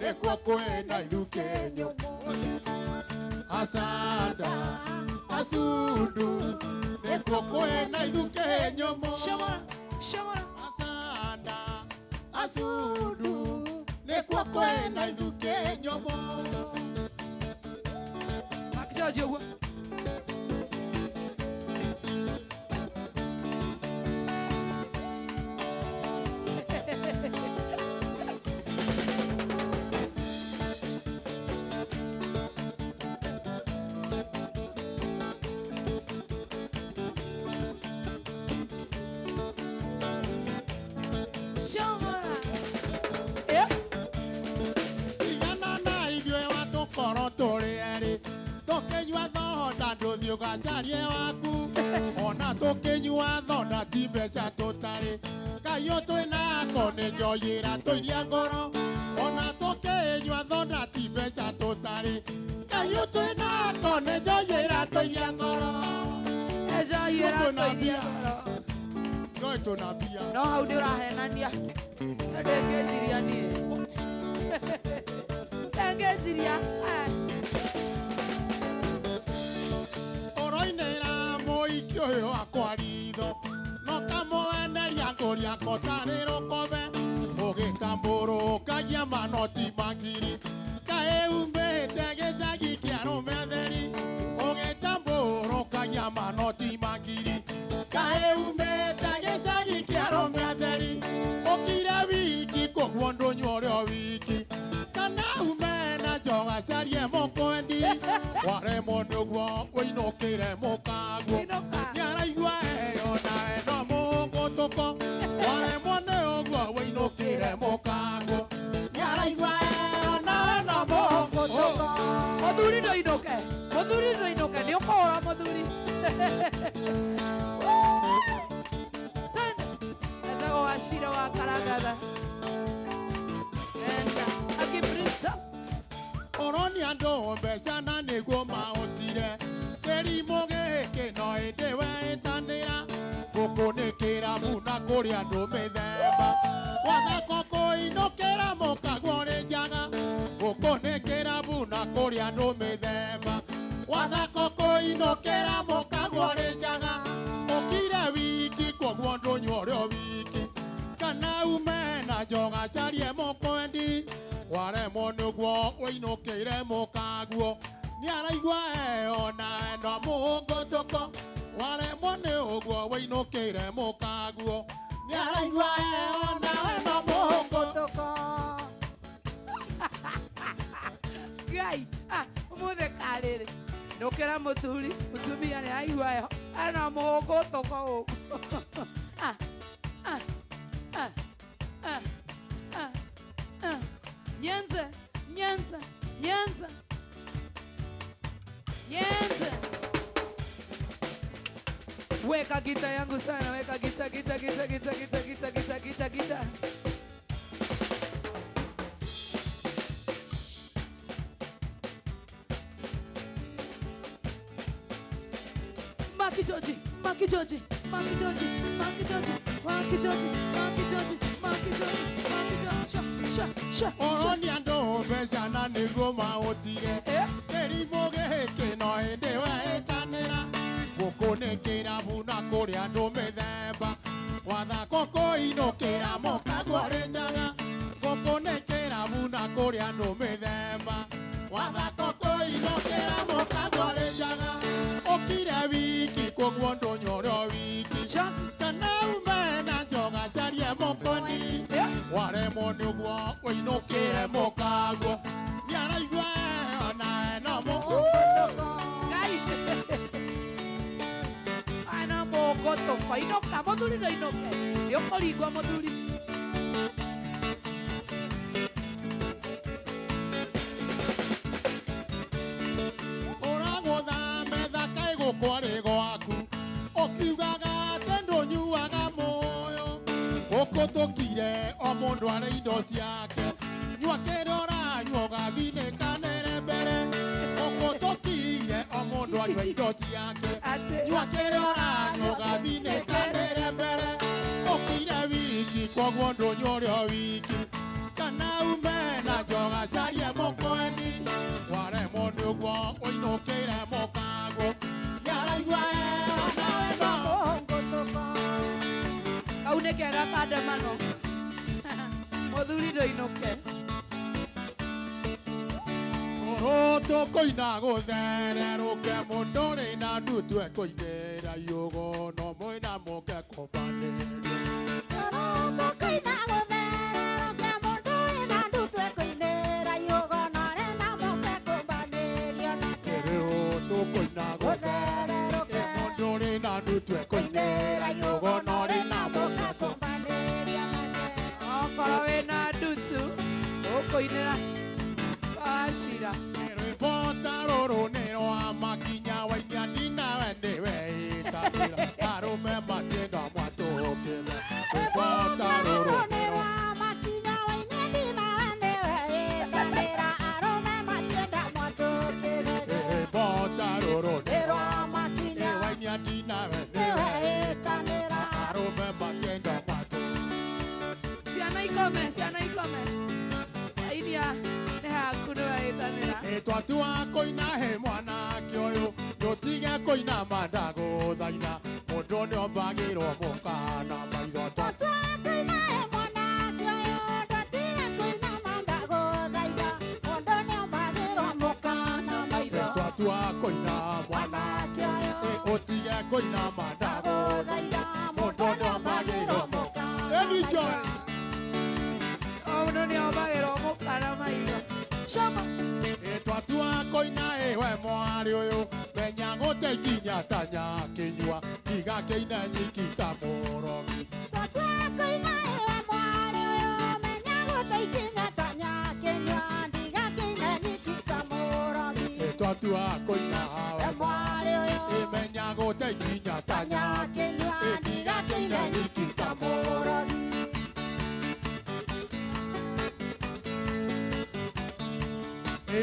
nĩkuo kwĩna ithukĩ nyũmũ. Asanda asundu nĩkuo kwĩna ithukĩ nyũmũ. Shomora shomora. Asanda asundu nĩkuo kwĩna ithukĩ nyũmũ. Mark George ũguo. Shomora. Tigana na ithuĩ watũkorwo tũrĩ erĩ tũkĩnyua thonda ndũthiĩ ũgacarie waku ona tũkĩnyua thonda ti mbeca tũtarĩ kaiũ twĩnako nĩ njoyĩra tũiria ngoro ona tũkĩnyua thonda ti mbeca tũtarĩ kaiũ twĩnako nĩ njoyĩra tũiria ngoro. Njoyĩra Tũkwĩna tũiria mbia. ngoro. Njoĩ twĩna mbia. No hau nĩ ũrahenania. Ndĩngĩnjiria niĩ. Ndĩngĩnjiria. Ũroinĩra mũiki ũyũ wakwa ritho no kamweneria ngũria kotarĩ rũkobe ũgĩtambũrũkagia manoti makiri kaĩ umĩte gĩcagi kĩa rũmetheri ũgĩtambũrũkagia manoti makiri kaĩ umĩte gĩcagi kĩa rũmetheri ũkire wiki koguo ndũnyua ũrĩ o wiki kana ume na njoga carie mũkwendi waremwo nĩguo ũinũkĩre mũkaguo nĩaraigua eyo na eno mũgũtũko waremwo nĩ ũguo ũinũkĩre mũkaguo nĩaraigua eyo na eno mũgũtũko. Mũthuri ndũinũke. Mũthuri ndũinũke nĩ ũkũhũra mũthuri. Twende. Etagwo Wachira wa Karangatha. Enda. Aki princess. Ũronia andũ mbeca na nĩguo mahotire kĩrimũ gĩkĩ no ĩndĩ weĩtanĩra gũkũ nĩ kĩrabu na kũrĩ andũ mĩthemba wathako kũinũkĩra mũkaguo ũrĩ njaga gũkũ nĩ kĩrabu na kũrĩ andũ mĩthemba wathako kũinũkĩra mũkaguo ũrĩ njaga ũkire wiki koguo ndũnyua ũrĩ o wiki kana ume na njoga carie mũkwendi waremwo nĩguo ũinũkĩire mũkaguo nĩaraigua eyo na eno mũngũtũko waremwo nĩ ũguo ũinũkĩire mũkaguo nĩaraigua eyo na eno mũngũtũko. Atiriri ndukira muthuri mutumia ni aigua heho ana muhũngũtũko gũkũ. Ah, ah, ah, ah, ah, ah. Nyenze, nyenze, nyenze, nyenze. Weka gita yangu sana, weka gita, gita, gita, gita, gita, gita, gita, gita, gita. Maki Georgie, Maki Georgie, Maki Georgie, Maki Georgie, Maki Georgie, Maki Georgie, Maki Georgie, Maki Georgie, sha, sha, sha. Oroni andũ mbeca na nĩguo maũtige kĩrimũ gĩkĩ no hĩndĩ wehĩtanĩra gũkũ nĩ kĩrabu na kũrĩ andũ mĩthemba wathako kũinũkĩra mũkaguo rĩ njaga gũkũ nĩ kĩrabu na kũrĩ andũ mĩthemba wathako kũinũkĩra mũkaguo rĩ njaga ũkire wiki koguo ndũnyore wiki kana ume na njoga njarie mũkoni waremwo nĩguo ũinũkĩre mũkaguo nĩaraigua ona eno mũkũtũko. Ngai. Ana mũgũtũko inoka mũthuri ndũinũke nĩ ũkũringwo mũthuri. Ũragũtha metha kaĩ gũkwarĩ gwaku ũkiugaga atĩ ndũnyuaga mũyo gũkũ tũkire o mũndũ arĩ indo ciake nyua kĩrĩa ũranyua ũgathinĩkanĩre mbere gũkũ tũkire o mũndũ anyua indo ciake nyua kĩrĩa ũranyua ũgathinĩkanĩre mbere ũkire wiki koguo ndũnyua ũrĩ o wiki kana ume na njoga carie mũkweni waremwo nĩguo ũinũkĩre mũkaguo nĩaraigua nawe no. Kau nĩ kega kandamano mũthuri ndũinũke. Kũrũtũ kũina gũthererũke mũndũ ũrĩ na ndutu ekũinĩra iũgo no mwĩna mũke kũmbanĩrio. Kũrũtũ kũina gũthererũke mũndũ wĩna ndutu ekũinĩra iũgo no ũrĩ na mũke kũmbanĩrio nake. Kũrũtũ kũina gũthererũke mũndũ ũrĩ na ndutu ekũinĩra iũgo no ũrĩ na mũke kũmbanĩrio nake. Okorwo wĩna ndutu ũkũinĩra wacira. Rwĩmbo ta rũrũ nĩ rwa makinya wainia ndinawe nĩwe ĩtanĩra arũme matienda mwatũkĩre. Rwĩmbo ta rũrũ nĩ rwa makinya wainia ndinawe nĩwe ĩtanĩra arũme matienda mwatũkĩre. Rwĩmbo ta rũrũ nĩ rwa makinya wainia ndinawe nĩwe ĩtanĩra arũme matienda mwatũkĩre. Ciana ikome, ciana ikome. Ainia nĩ haku nĩwe ĩtanĩra. Twatua kũina he mwanake ũyũ ndũtige kũina mandagũthaina mũndũ nĩombagĩrwo mũkana maitho. Twatua kũina he mwanake ũyũ ndũtige kũina mandagũthaina mũndũ nĩombagĩrwo mũkana maitho. Twatua kũina mwanake ũyũ ũtige kũina mandagũthaina mũndũ nĩombagĩrwo mũkana maitho. Mũndũ nĩombagĩrwo mũkana maitho. Shama. Twatua kũina ĩwe mwarĩ ũyũ menya gũte ikinya ta nyakĩnyua tiga kĩine nyiki ta mũrogi. Twatua kũina ĩwe mwarĩ ũyũ menya gũte ikinya ta nyakĩnyua ndiga kĩine nyiki ta mũrogi. Twatua kũina we mwarĩ ũyũ menya gũte ikinya ta nyakĩnyua ndiga kĩine nyiki ta mũrogi.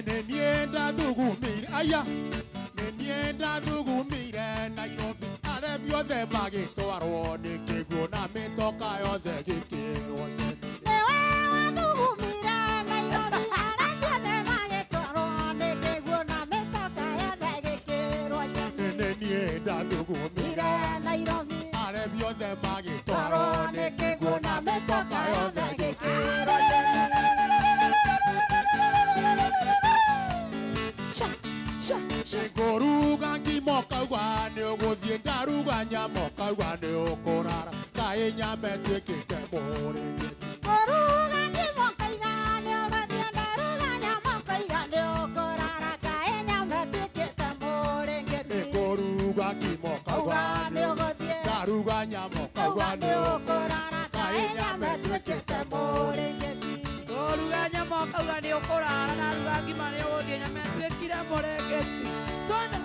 Nĩ niĩ ndathugumire aya nĩ niĩ ndathugumire Nairobi arebi othe magĩtwarwo nĩ kĩguũ na mĩtoka yothe gĩkĩrwo njeri. Nĩwe wathugumire Nairobi arebi othe magĩtwarwo nĩ kĩguũ na mĩtoka yothe gĩkĩrwo njeri. Nĩ niĩ ndathugumire Nairobi arebi othe magĩtwarwo nĩ kĩguũ na mĩtoka yothe gĩkĩrwo njeri. Ngũruga ngima ũkauga nĩ ũgũthiĩ ndaruga nyama ũkauga nĩ ũkũrara kaĩ nyama ĩtuĩkĩte mũrĩngĩti. Ngũruga ngima ũkauga nĩ ũgũthiĩ ndaruga nyama ũkauga nĩ ũkũrara kaĩ nyama ĩtuĩkĩte nyama ũkauga nĩ ũkũrara kaĩ nyama ĩtuĩkĩte mũrĩngĩti. Tũruga nyama ũkauga nĩ ũkũrara na ruga ngima nĩ ũgũthiĩ nyama ĩtuĩkire mũrengeti. Twende.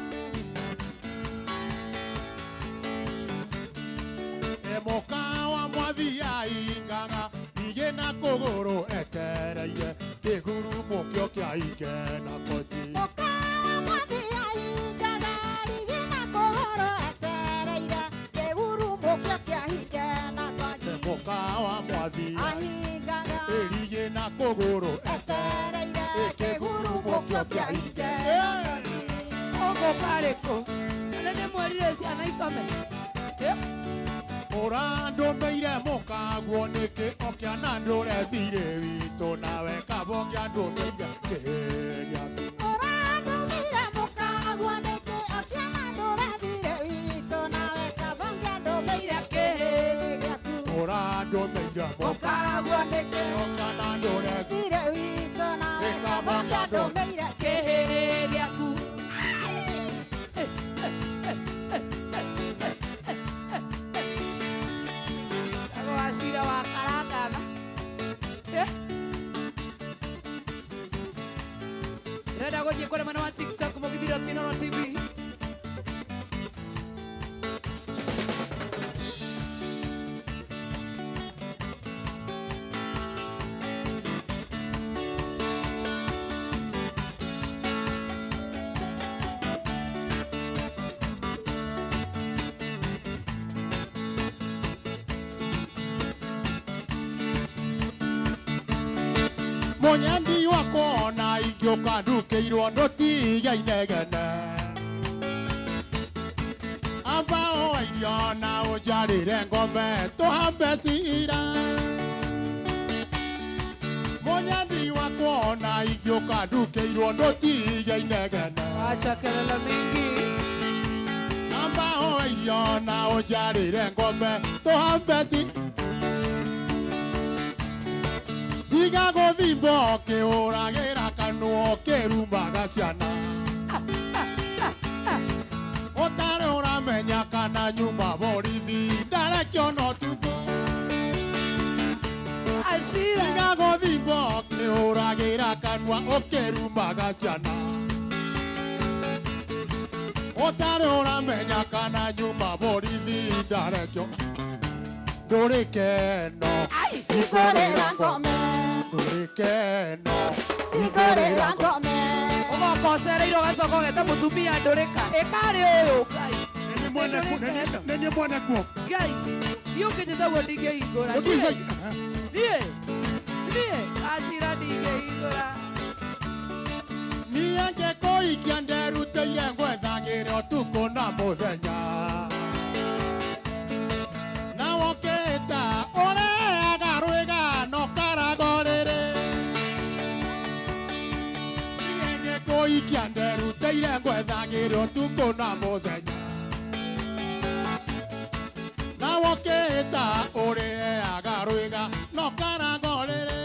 Mũkawa mwathi aingaga igĩ na kũgũrũ etereire kĩgurumũkĩo kĩa ige na koti. Mũkawa mwathi aingaga rigi na kũgũrũ etereire kĩgurumũkĩo kĩa ige na koti. Mũkawa mwathi Ahingaga ĩrigĩ na kũgũrũ etereire kĩgurumũkĩo kĩa ige na koti. Ũgũka rĩkũ? Na nĩndĩmwĩrire ciana ikome. Eh? Ũrandũmĩire mũkaguo nĩkĩ ũkĩona ndũre thirĩ witũ nawe kaba ũngĩandũmĩire kĩhĩ gĩaku. Ũrandũmĩire mũkaguo nĩkĩ ũkĩona ndũre thirĩ witũ nawe kaba ũngĩandũmĩire kĩhĩ gĩaku. Ũrandũmĩire Mũkaguo nĩkĩ ũkĩona ndũre thirĩ witũ nawe kaba ũngĩandũmĩire kĩhĩ gĩaku. Wacira wa karangana. Ndĩrenda gũthiĩ kũrĩ mwena wa TikTok mũgithi Inooro TV. Mũnyendi wakwa ona ingĩũka ndukĩirwo ndũtige inegene. Amba oe irio na ũnjarĩre ngome tũhambe cira. Mũnyendi wakwa ona ingĩũka ndukĩirwo ndũtige inegene. Acha kelele mingi. Amba oe irio na ũnjarĩre ngome tũhambe cira. Tiga gũthimba ũkĩhũragĩra kanua ũkĩrumaga ciana. Ũtarĩ ũramenya kana nyuma borithi ndarekio no ũtukũ. Acira. Tiga gũthimba ũkĩhũragĩra kanua ũkĩrumaga ciana. Ũtarĩ ũramenya kana nyuma borithi ndarekio. Ndũrĩ keno. Hingũrĩra ngome. Ndũrĩ keno. Hingũrĩra ngome. Ũgoka ũcereirwo ũgacoka ũgeta mũtumia ndũrĩka. Ĩkarĩ ũyũ Ngai. Nĩ niĩ mwene kuo. Ngai. Niĩ ũkĩnjĩta ũguo ndingĩhingũra. Niĩ. Niĩ. Acira ndingĩhingũra. Niĩ ngĩkũikia nderutĩire ngwethagĩra ũtukũ na mũthenya. Na wokĩta ũreaga rwĩga no karago rĩrĩ. Niĩ ngĩkũikia nderutĩire ngwethagĩra ũtukũ na mũthenya. Na wokĩta ũrĩaga rwĩga no karago rĩrĩ.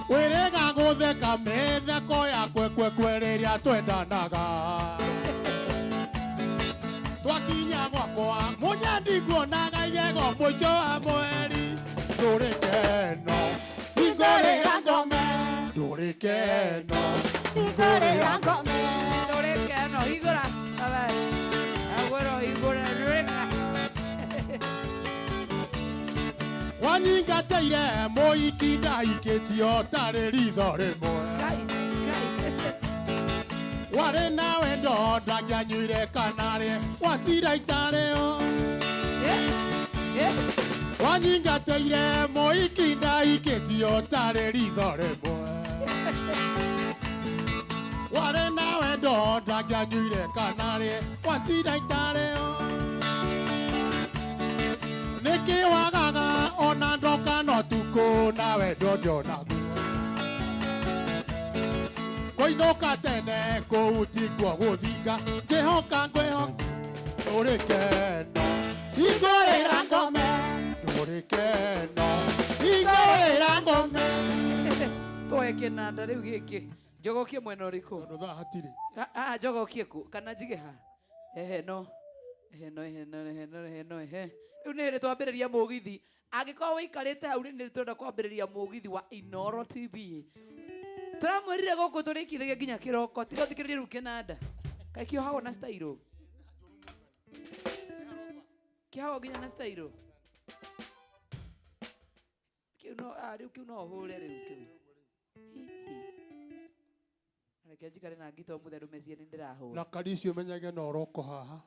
Wĩrĩga gũtheka mĩtheko ya kwekwekwe rĩrĩa twendanaga. Twakinya gwakwa mũnyendi nguonaga igego mũico wa mweri. Ndũrĩ keno. Hingũrĩra ngome. Ndũrĩ keno. Hingũrĩra ngome. Ndũrĩ keno. Hingũra. Agwĩrwo hingũre ndũrĩka. Wanyingatĩire mũiki ndaikĩtio tarĩ ritho rĩmwe. Warĩ na wendo ndangĩanyuire kana rĩ wacira itarĩo. Wanyingatĩire mũiki ndaikĩtio tarĩ ritho rĩmwe. Warĩ na wendo ndangĩanyuire kana rĩ wacira itarĩo. Nĩkĩ wagaga ona ndoka no tukũ na wendo ndionaguo. Kũinũka tene kũu tikuo gũthinga ngĩhoka ngwĩhoka ndũrĩ keno. Hingũrĩra ngome. Ndũrĩ keno. Hingũrĩra ngome. Twoe kĩnanda rĩu gĩkĩ. Njogokie mwena ũrĩkũ? Tondũ thaa hatirĩ. Njogokie kũ? Kana njige ha? Ehe no. Heno heno heno heno he. Rĩu nĩ hĩndĩ twambĩrĩria mũgithi. Angĩkorwo wĩikarĩte hau rĩ nĩ twenda kwambĩrĩria mũgithi wa Inoro TV. Tũramwĩrire gũkũ tũrĩkithagia nginya kĩroko. Tiga ũthikĩrĩrie rĩu kĩnanda. Kaĩ kĩohagwo na style? Kĩohagwo nginya na style? Kĩu no ah, rĩu kĩu no ũhũre rĩu kĩu. Hi, hi. Reke njikare na ngita ũmũthĩ andũ mecirie nĩ ndĩrahũra. Na karicio menyage no roko haha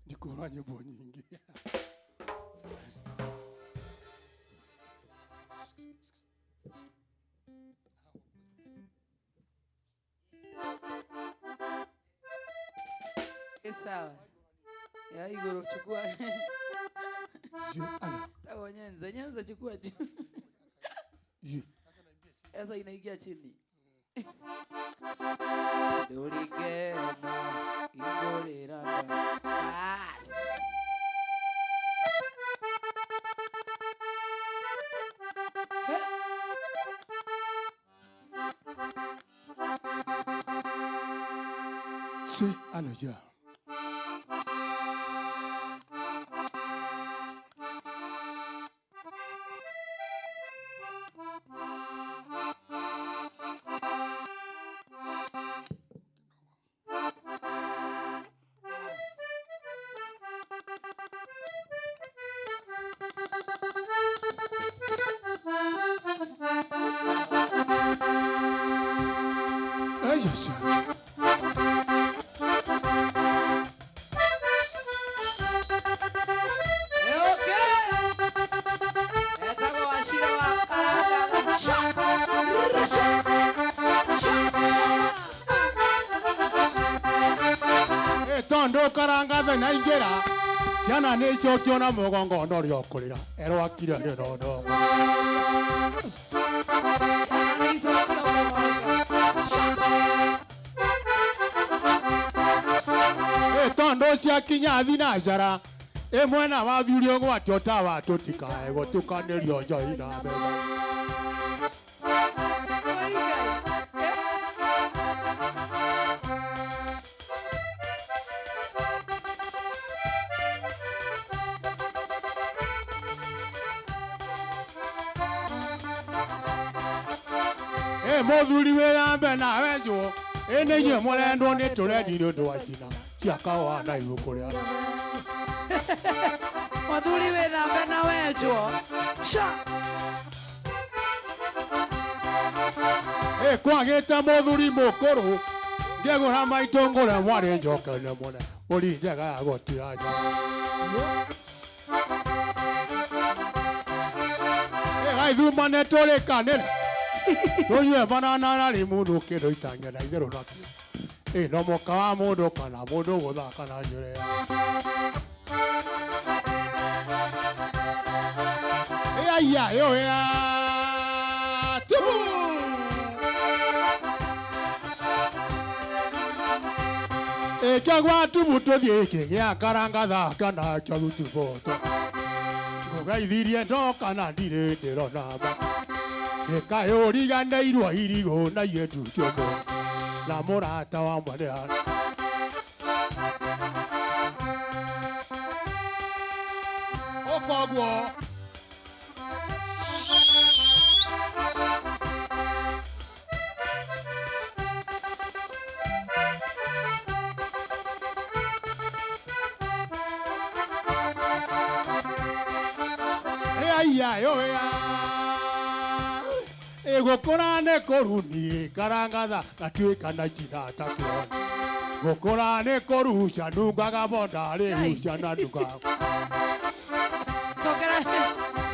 ndikũhũra nyĩmbo nyingĩ. Ĩ sawa. Ya igũrũ chukua. Tago nyenza, nyenza chukua juu. Sasa inaingia chini. Ndũrigena igũrĩrana. Bas. Si anaja. Ejaca. Etagwo Wachira wa Karanga. Sha, sha, sha, sha. Tondu karanga thena ingĩra ciana nĩ icokio na mũgongo no rĩa ũkũrĩra erwakire rĩrondo. Tondu ciakinya thinacara ĩ mwena wa thiuri ũgwati ũtawa tũtikae gũtukanĩrio njohi na mbembe. Ĩ mũthuri wĩyambe nawe njũũ ĩ nĩ inyuĩ mũrendwo nĩ tũrendi nĩ ũndũ wa itina cia kahũa na igũkũ rĩa Mũthuri wĩthambe na wenjwo. Sha. Ĩ kwagĩte mũthuri mũkũrũ ngĩgũra maitũ ngũre mwarĩ njokene mũne mbũri njega ya gũtira nja. Ĩ gaithuma nĩ tũrĩkanĩre tũnyue banana na rimuru kĩndũ itangĩenda itherũ nakĩo. Ĩ no mũka wa mũndũ kana mũndũ gũthaka na njuĩrĩ. Ĩ aiya yo ya tubu. Ĩkĩgwa tubu tũthiĩ kĩgĩa karanga thaka nakĩo rutuboto. Ngũgeithirie ndoka na ndirĩ ndĩrona ma. Gĩkayũriganĩirwo irigũ na ienducio mũno na mũrata wa mwene Ũka ũguo. Ĩ aiya yo ya. Ĩ gũkũra nĩ kũruni karangatha gatuĩka na njina ta kĩoni. Gũkũra nĩ kũruca nungaga bonda rĩhuca na nungaga. Cokera,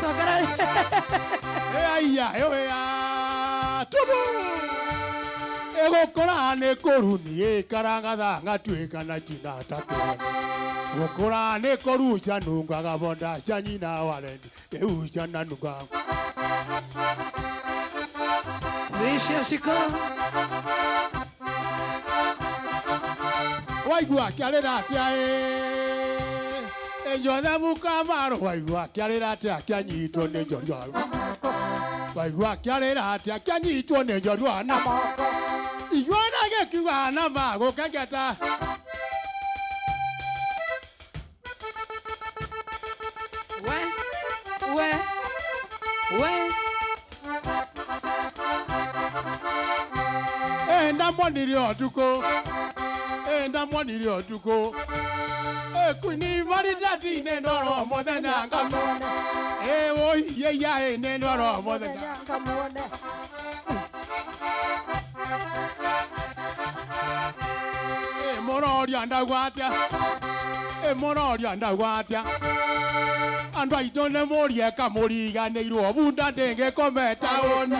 cokera. Ĩ aiya yo ya tubu. Ĩ gũkũra nĩ kũruni ĩ karangatha gatuĩka na njina ta kĩoni. Gũkũra nĩ kũruca nungaga bonda cia nyina warendi ĩhuca na nungaga. Tricia Shiko. Waigua akĩarĩra atĩa ĩ Njothe mũkamarũ waigua akĩarĩra atĩa akĩanyitwo nĩ njorua. Waigua akĩarĩra atĩa akĩanyitwo nĩ njorua na moko. Igua na gĩkiuga na magũkengeta. We. We. Ndamwonire ũtukũ. Ndamwonire ũtukũ. Kwini maridadi nĩ ndoro mũthenya ngamuone. Wũiye nĩ ndoro mũthenya ngamuone. Mũroria ndauga atĩa? Mũroria ndauga atĩa? Andũ aitũ nĩ mũrie kamũriganĩirwo bunda ndĩngĩkome taũni.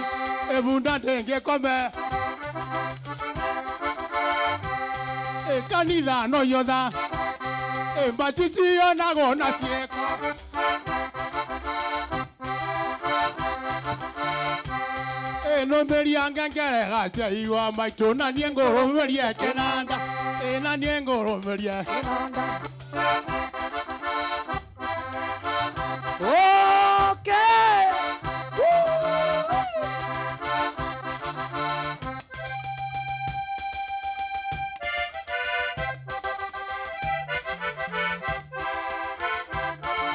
Bunda ndĩngĩkome. Kanitha no yotha. Mbatiti onago na ciĩko. Nũmĩria ngengere gaciaigua maitũ na niĩ ngũrũmĩrie kĩnanda. Na niĩ ngũrũmĩrie kĩnanda. Okay.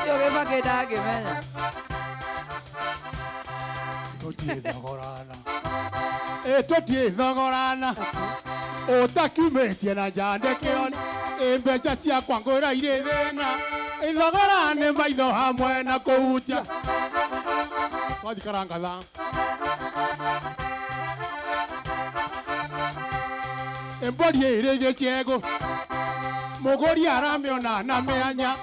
Sio gĩbakĩ ndangĩmenya. Tũtiĩ thogorana. Tũtiĩ thogorana. Ũtakiumĩtie na nja ndĩkĩone. Mbeca ciakwa ngũra irĩ thĩna. Thogora nĩ maitho hamwe na kũhutia. Twathikara ngatha. Mbũri ĩrĩ gĩcegũ. Mũgũri aramĩona na mĩanya.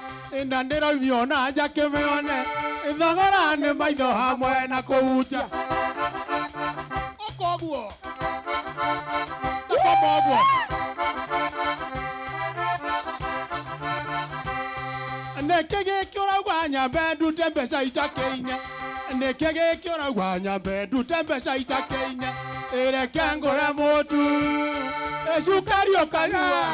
Na ndĩraumio nja kĩmĩone. Thogora nĩ maitho hamwe na kũhutia. Ũkoguo. Takoma ũguo. Nĩkĩ gĩkĩ ũrauga nyambe ndute mbeca itakĩine? Nĩkĩ gĩkĩ ũrauga nyambe ndute mbeca itakĩine? Reke ngũre mũtu. Cukari ũkanyua.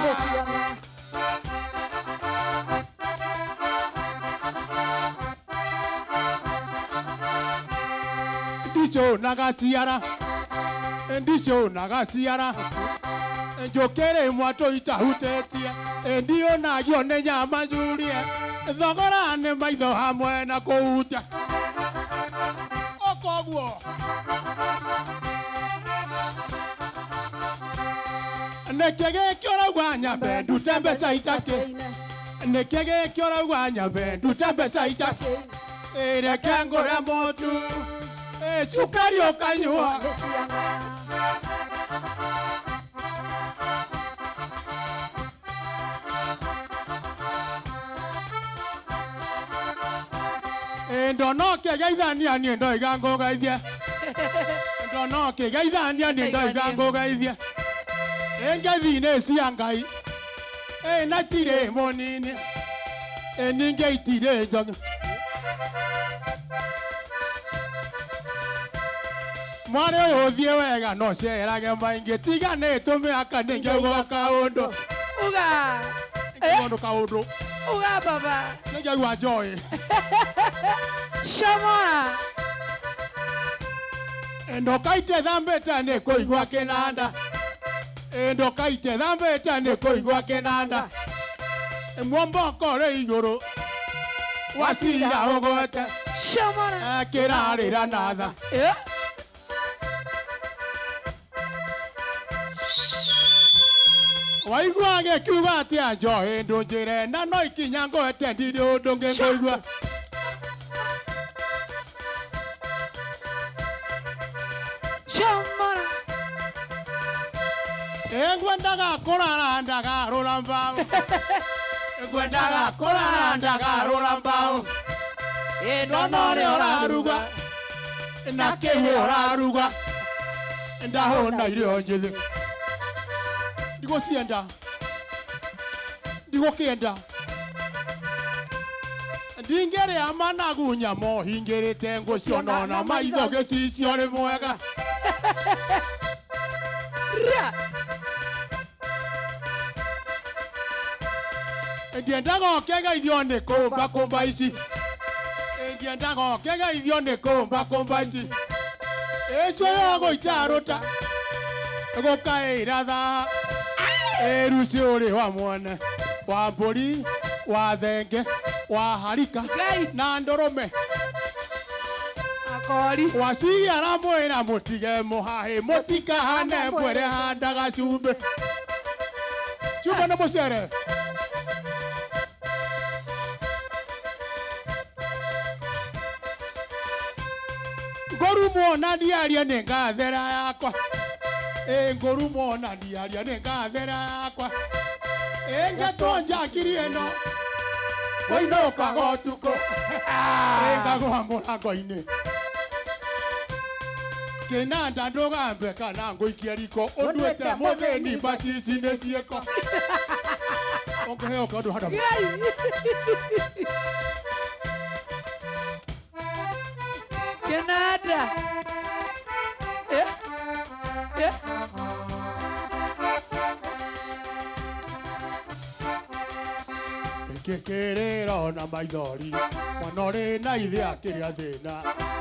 Ndiconaga ciara. Ndiconaga ciara. Njũkĩrĩ mwatũ itahutĩtie. Ndionagio nĩ nyama njurie. Thogora nĩ maitho hamwe na kũhutia. Ũkoguo. Nĩkĩ gĩkĩ ũrauga nyambe ndute mbeca itakĩ? Nĩkĩ gĩkĩ ũrauga nyambe ndute mbeca itakĩ? Reke ngũre mũtu. Cukari ũkanyua. Ndonoke geithania niĩ ndoiga ngũgeithie. Ndonoke geithania niĩ ndoiga ngũgeithie. Ngeithi nĩ cia Ngai. Na tirĩ mũnini. Ningĩ itirĩ njogu. Mwarĩ ũyũ ũthiĩ wega no cerage maingĩ tiga nĩ tũmĩaka nĩngĩaigua kaũndũ. Uga. Nĩngĩaigua kaũndũ. Uga baba. Nĩngĩaigua joy. Shomora. Ndokaite thambĩte nĩ kũigua kĩnanda. Ndokaite thambĩte nĩ kũigua kĩnanda. Mwomboko rĩ igũrũ. Wacira ũgwete. Shomora. Kĩrarĩra na tha. Waigua gĩkiuga atĩa njohi ndũnjĩre na no ikinya ngwete ndirĩ ũndũ ũngĩ ngũigua. Shomora. Ngwendaga kũrara ndagarũra mbaũ. Ngwendaga kũrara ndagarũra mbaũ. Ndona ũrĩa ũraruga na kĩu ũraruga ndahũna irio njĩthĩ. Ndigũcienda. Ndigũkĩenda. Ndingĩrĩa managu nyama hingĩrĩte ngũciona na maitho gĩcicio nĩ mwega. Ndiendaga ũkĩgeithio nĩ kũmba kũmba ici. Ndiendaga ũkĩgeithio nĩ kũmba kũmba ici. Ĩcio yo gũitarũta gũkaĩra thaa. Rucio ũrĩ wa mwene wa mbũri wa thenge. Waharika na ndũrũme. Akori. Waciara mwĩra mũtige mũhahĩ mũtikahane mwere handaga cumbĩ. Cumbĩ nĩ mũcere. Ngũrumwo na ndiaria nĩ ngathera yakwa. Ĩ ngũrumwo na ndiaria nĩ ngathera yakwa. Ĩ ngetwo njakiri ĩno kũinũkaga ũtukũ. Ĩ ngagũa mũrango-inĩ. Kĩnanda ndũgambe kana ngũikie riko ũnduĩte mũthĩni mbacici nĩ ciĩko. Ũngĩheo kaũndũ handũ. Kĩnanda. Eh? Eh? Kĩkĩrĩro na maithori mwana ũrĩ na ithe akĩrĩa thĩna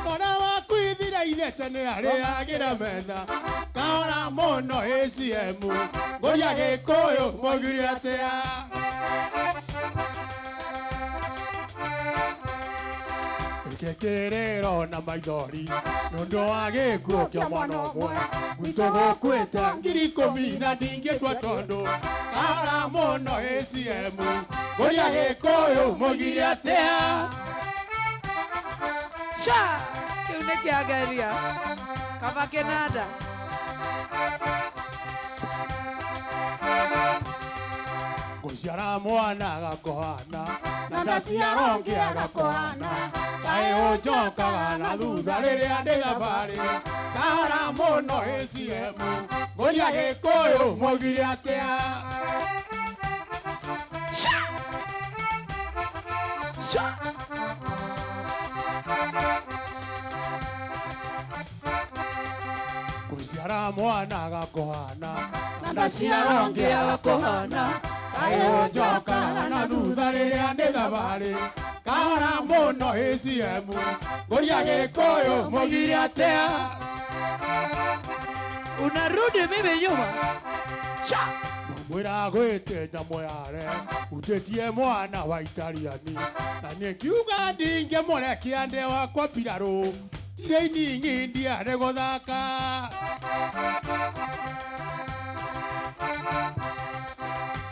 mwana waku ithira ithe tene arĩagĩra metha kahora mũno ACM ngũria Gĩkũyũ mũgiri atĩa. Kĩkĩrĩro na maithori nĩ ũndũ wa gĩkuũ kĩa mwana ũmwe gwitũ gũkuĩte 10,000 na ndingĩtua tondũ kahora mũno ACM ngũria Gĩkũyũ mũgiri atĩa. Sha! Kĩu nĩ kĩageria. Kaba kĩnanda. Ngũciara mwana agakũhana na ndaciara ũngĩ agakũhana kaĩ ũnjokaga na thutha rĩrĩa ndĩ thabarĩ kahora mũno ACM ngũria Gĩkũyũ mũgiri atĩa. Sha! Sha! Ngũciara mwana agakũhana na ndaciara ũngĩ agakũhana kaĩ ũnjokaga na thutha rĩrĩa ndĩ thabarĩ kahora mũno ACM ngũria Gĩkũyũ mũgiri atĩa. Unarudi mimi nyuma. Sha! Mwĩra gwĩte nyamũ yare utĩtie mwana wa Itariani na niĩ ngiuga ndingĩmũrekia ndĩ wakwa mbirarũ tirĩ iningi ndiarĩ gũthaka.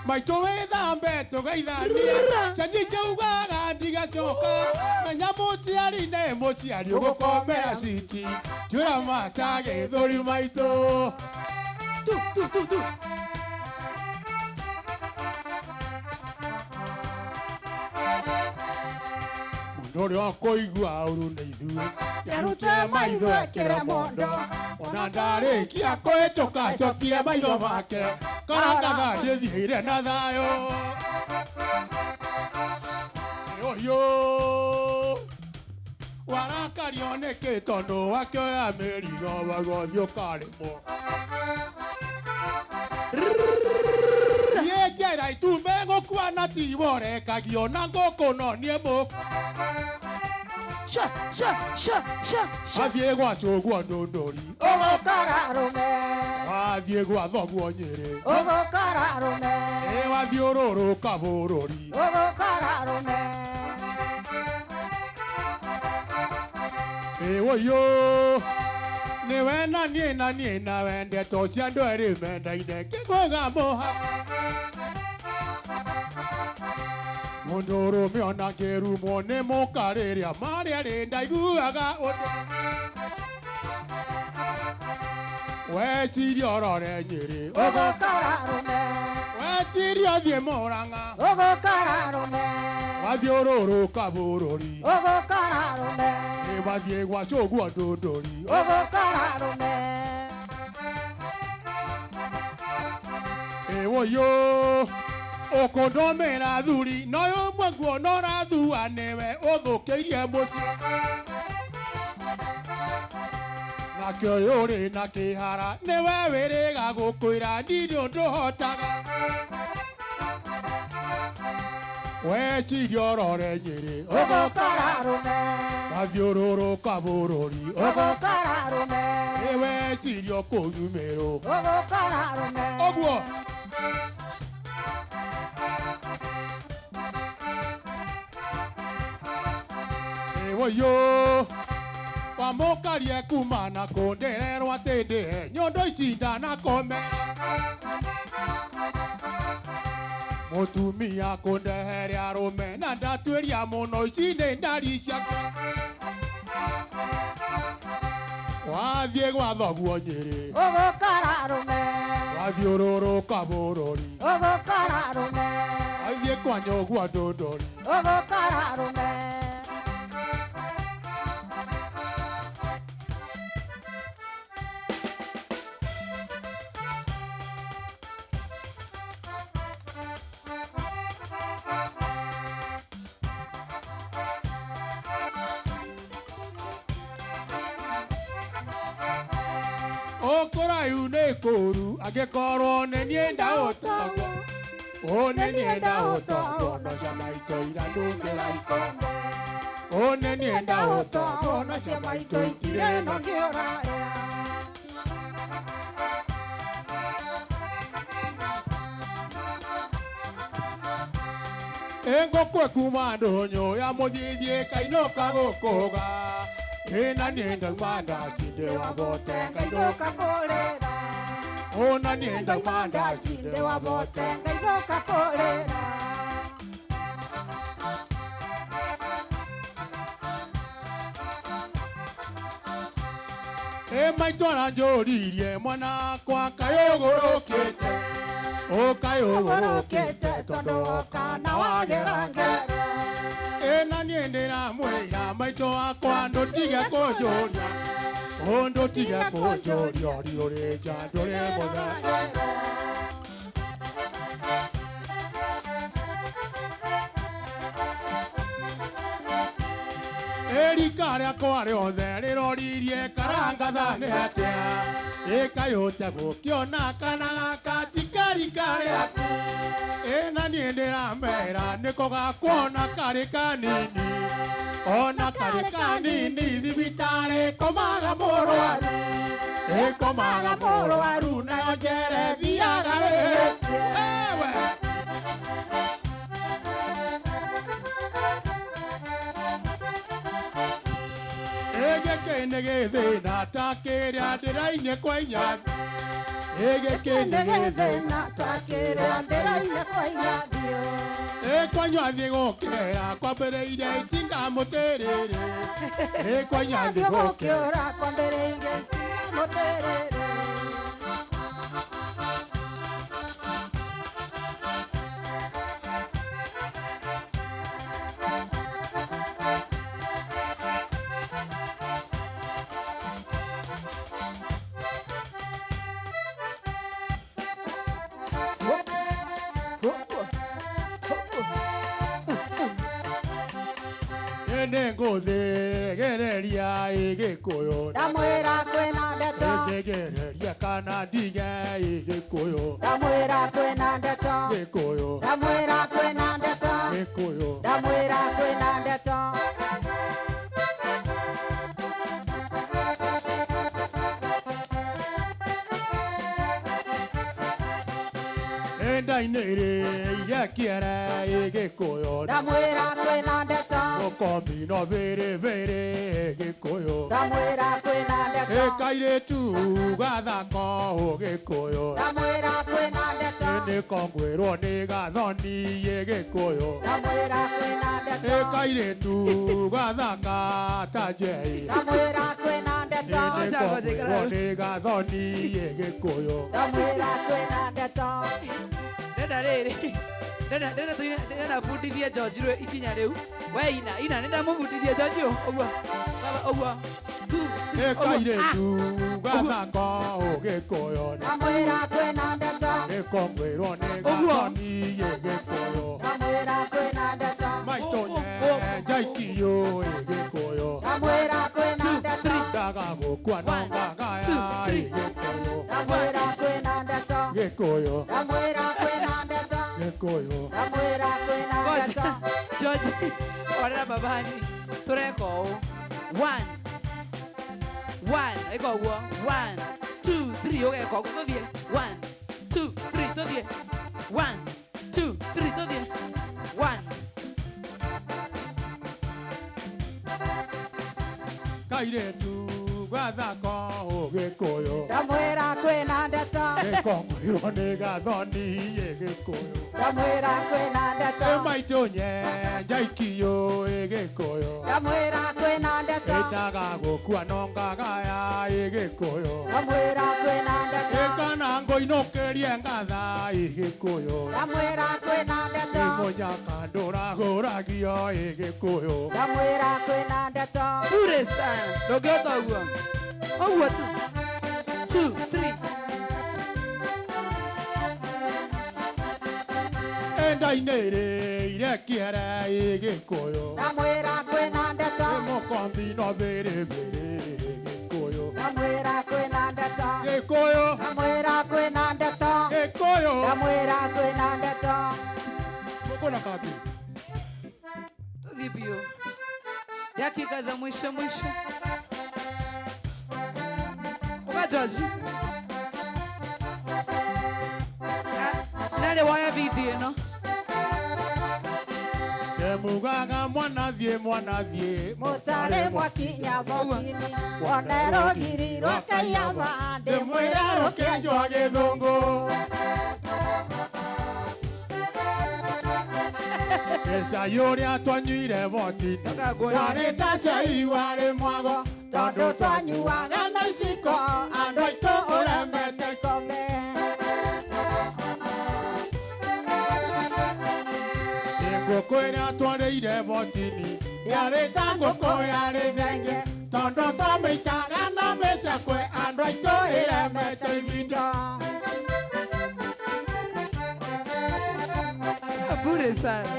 Maitũ wĩthambe tũgeithanie cenji njaugaga ndigacoka menya mũciari nĩ mũciari ũgũkomera citi tiũra mata gĩthũri maitũ. Tu tu tu tu. Mũndũ ũrĩa ũkũigua ũru nĩ ithuĩ nĩarute maitho ekĩre mondo ona ndarĩkia kũhĩtũka acokie maitho make karandaga ndĩthiĩire na thayũ. Ũyũ warakario nĩkĩ tondũ wakĩoya mĩrigo wagothiĩ ũkarĩmwo. Niĩ njera itumbĩ ngũkua na tiwo ũrekagio na ngũkũ no niĩ mũ. Sha sha sha sha sha. Wathiĩ gwa cũguo ndũndũri Ũgũkora arũme. Wathiĩ gwa thoguo Nyĩrĩ Ũgũkora arũme. Ĩ wathiũrũrũka bũrũri Ũgũkora arũme. Ĩ ũyũ nĩwe na niĩ na niĩ na wendetwo cia andũ erĩ mendaine kĩgwĩga mũha. Mũndũ ũrũme ona ngĩrumwo nĩ mũka rĩrĩa marĩ erĩ ndaiguaga ũndũ. Weciria ũrore Nyĩrĩ Ũgũkora arũme. Weciria ũthiĩ Mũrang'a Ũgũkora arũme. Wathiũrũrũka bũrũri Ũgũkora arũme. Ĩ wathiĩ gwa cũguo ndũndũri Ũgũkora arũme. Ĩ ũyũ ũkũndũmĩra thuri no ũmwe nguona ũrathua nĩwe ũthũkĩirie mũciĩ. Nake ũyũ ũrĩ na kĩhara nĩwe wĩrĩga gũkwĩra ndirĩ ũndũ hotaga. Weciria ũrore Nyĩrĩ Ũgũkora arũme. Wathiũrũrũka bũrũri Ũgũkora arũme. Ĩ weciria ũkũnyua Mĩrũ Ũgũkora arũme. Ũguo. Woyo Wamokarie kuma na kũndererwo atĩ ndĩhe nyondo ici ndanakome Mũtumia kũndehere arũme na ndatuĩria mũno ici nĩ ndari ciake Wathiĩ gwa thoguo Nyĩrĩ Ũgũkora arũme Wathiũrũrũka bũrũri Ũgũkora arũme Wathiĩ kwa nyũgua Ndũndũri Ũgũkora arũme Ũkũraihu nĩ kũũru angĩkorwo nĩ niĩ ndaũtagwo Ũ nĩ niĩ ndaũtagwo no cia maitũ iranungĩra ikombe Ũ nĩ niĩ ndaũtagwo no cia maitũ itirĩ no ngĩũrarĩa Ĩngũkwe kuma ndũnyũ ya mũthithi kainũka gũkũga Ĩna niĩ ndauma ndacinde wa bote Ngainũka kũrĩra Ona niĩ ndauma ndacinde wa bote Ngainũka kũrĩra Ĩ maitũ aranjũririe mwana wakwa kaĩ ũgũrũkĩte Ũ kaĩ ũgũrũkĩte tondũ woka na wagera ngero Ĩna niĩ ndĩramwĩra maitũ wakwa ndũtige kũnjũria Ũ ndũtige kũnjũria ũri nja ndũrĩ mũthenya Erika rĩakwa rĩothe rĩroririe karangatha nĩ atĩa Ĩkayũte gũkĩona kana gaka ti karika rĩaku Ĩna niĩ ndĩramera nĩko gakuona karĩ kanini Ona karĩ kanini thibitarĩ komaga mũrwaru Ĩkomaga mũrwaru nayo njere thiaga wĩhĩtie Ewe Gĩkĩ nĩ gĩthĩna ta kĩrĩa ndĩrainie kwa inyathi Gĩkĩ nĩ gĩthĩna ta kĩrĩa ndĩrainie kwa inyathio Ĩ kwa nyathi gũkĩra kwambĩrĩirie itinga mũtĩrĩrĩ Ĩ kwa nyathi gũkĩra kwambĩrĩirie itinga mũtĩrĩrĩ Nĩngũthĩgĩrĩria ĩ Gĩkũyũ Ndamwĩra kwĩna ndeto Thĩgĩrĩria kana ndige ĩ Gĩkũyũ Ndamwĩra kwĩna ndeto Gĩkũyũ Ndamwĩra kwĩna ndeto Gĩkũyũ Ndamwĩra kwĩna ndeto Ĩndainĩrĩire kĩere ĩ Gĩkũyũ Ndamwĩra kwĩna ndeto Mũkomi no bĩrĩbĩrĩ ĩ Gĩkũyũ Ndamwĩra kwĩna ndeto Ĩ kairĩtu gathako Gĩkũyũ Ndamwĩra kwĩna ndeto Nĩko ngwĩrwo nĩ gathoni ĩ Gĩkũyũ Ndamwĩra kwĩna ndeto Ĩ kairĩtu gathaka ta njei Ndamwĩra kwĩna ndeto Nĩko ngwĩrwo nĩ gathoni ĩ Gĩkũyũ Ndamwĩra kwĩna ndeto Ndenda rĩrĩ ndenda bundithie George rĩ ikinya rĩu we ina ina ndenda mũbundithie George ũguo baba ũguo tu Ĩ kairĩtu gathako Gĩkũyũ Ndamwĩra kwĩna ndeto Nĩko ngwĩrwo nĩ gathoni ĩ Gĩkũyũ Ndamwĩra kwĩna ndeto Maitũ nyenja ikiyo ĩ Gĩkũyũ Ndamwĩra kwĩna ndeto Ndaga gũkua no ngagaya ĩ Gĩkũyũ Ndamwĩra kwĩna ndeto Gĩkũyũ Ndamwĩra kwĩna ndeto Gĩkũyũ Ndamwĩra kwĩna ndeto George orera babani tũreka ũũ 1 1 ĩka ũguo 1 2 3 ũgeka ũguo tũthiĩ 1 2 3 tũthiĩ 1 2 3 tũthiĩ 1 Kairĩtu gathako Gĩkũyũ. Ndamwĩra kwĩna ndeto. Gĩkongũirwo nĩ gathoni ĩ Gĩkũyũ. Ndamwĩra kwĩna ndeto. Ĩ maitũ nyenja ikiyo ĩ Gĩkũyũ. Ndamwĩra kwĩna ndeto. Ĩndaga gũkua no ngagaya ĩ Gĩkũyũ. Ndamwĩra kwĩna ndeto. Ĩ kana ngũinũkĩrie ngatha ĩ Gĩkũyũ. Ndamwĩra kwĩna ndeto. Ĩ mũnyaka ndũragũragio ĩ Gĩkũyũ. Ndamwĩra kwĩna ndeto. Bure sana. Ndũngĩhota ũguo. Ũguo tu. 2 3. Enda-inĩ kĩere ĩ Gĩkũyũ. Ndamwĩra kwĩna ndeto. Ĩ mũkombi no bĩrĩbĩrĩ Gĩkũyũ. Ndamwĩra kwĩna ndeto. Gĩkũyũ. Ndamwĩra kwĩna ndeto. Gĩkũyũ. Ndamwĩra kwĩna ndeto. Mũkũna kangĩ. Tũthiĩ biũ. Dakika za mwisho mwisho. Uka George. Nare waya video ĩno. Ndemugaga mwanathiĩ mwanathiĩ. Mũtarĩ mwakinya bogini. Wone rũgiri rwa Kaiyaba. Ndĩmwĩre rũkĩenjwo gĩthũngũ. Cai ũrĩa twanyuire botini warĩ ta cai warĩ mwago tondũ twanyuaga na iciko andũ aitũ ũremete ikombe. Ngũkũ ĩrĩa twarĩire botini yarĩ ta ngũkũ yarĩ thenge tondũ twamĩitaga na mĩcakwe andũ aitũ ĩremete ibindo. Bure sana.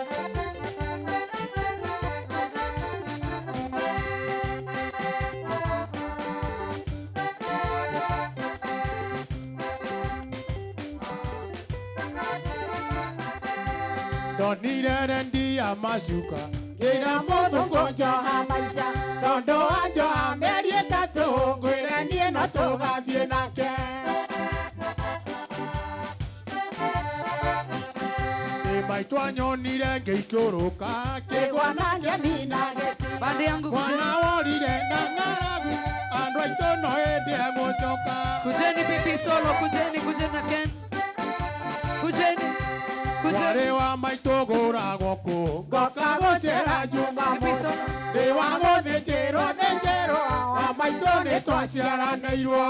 Ndonire rendi ya macuka ngĩra mũthũngũ njoha maica tondũ anjoha mĩeri ĩtatũ ngwĩre niĩ no tũgathiĩ nake. Ĩ maitũ anyonire ngĩikũrũka kĩgwa na ngemi na gĩtĩ. Bandi yangu kujeni. Mwana worire na ng'aragu andũ aitũ no hĩndĩ egũcoka. Kujeni pipi solo, kujeni, kujeni na Ken. Kujeni. Warĩ wa maitũ gũragwo kũ ngoka gũcera Jumamothi ndĩ wa gũthĩnjĩrwo thĩnjĩrwo wa maitũ nĩ twaciaranĩirwo.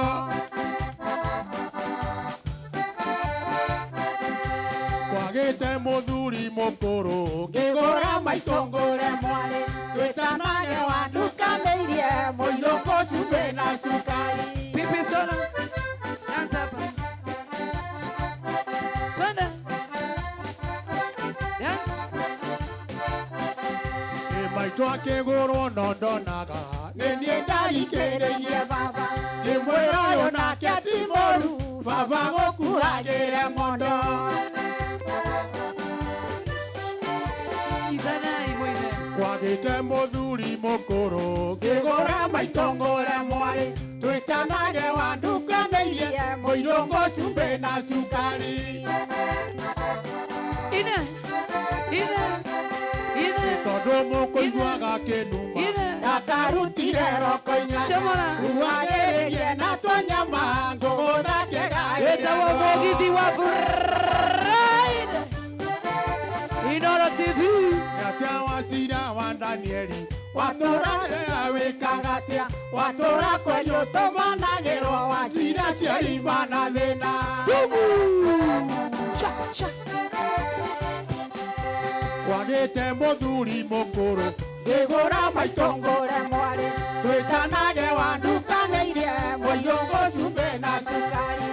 Kwagĩte mũthuri mũkũrũ ngĩgũra maitũ ngũre mwarĩ twĩtanage wandukanĩirie mũirũ cumbĩ na cukari. Pipi solo. Dance hapa. Twende. Yes. Ĩ maitũ akĩgũrwo no ndonaga nĩ niĩ ndarikĩrĩirie baba ngĩmwĩra ũyũ nake ti mũru baba gũkuhagĩre mondo. Ithanai mũine. Kwagĩte mũthuri mũkũrũ ngĩgũra maitũ ngũre mwarĩ twĩtanage wandukanĩirie mũirũ cumbĩ na cukari. Ine. Ine. Ine. Tondũ mũkũiguaga kĩnuma ndakarutire roko inya Shomora. Uagĩrĩrie na tũnyama ngũgũtha kĩga Wĩtagwo mũgithi wa Friday. Inooro TV. Nĩatĩa wacira wa Danieli watũra wĩkaga atĩa watũra kwenyu tũmanagĩrwo wacira ciarima na thĩna. Cha cha. Kwagĩte mũthuri mũkũrũ ngĩgũra maitũ ngũre mwarĩ twĩtanage wandukanĩirie mũirũ cumbĩ na cukari.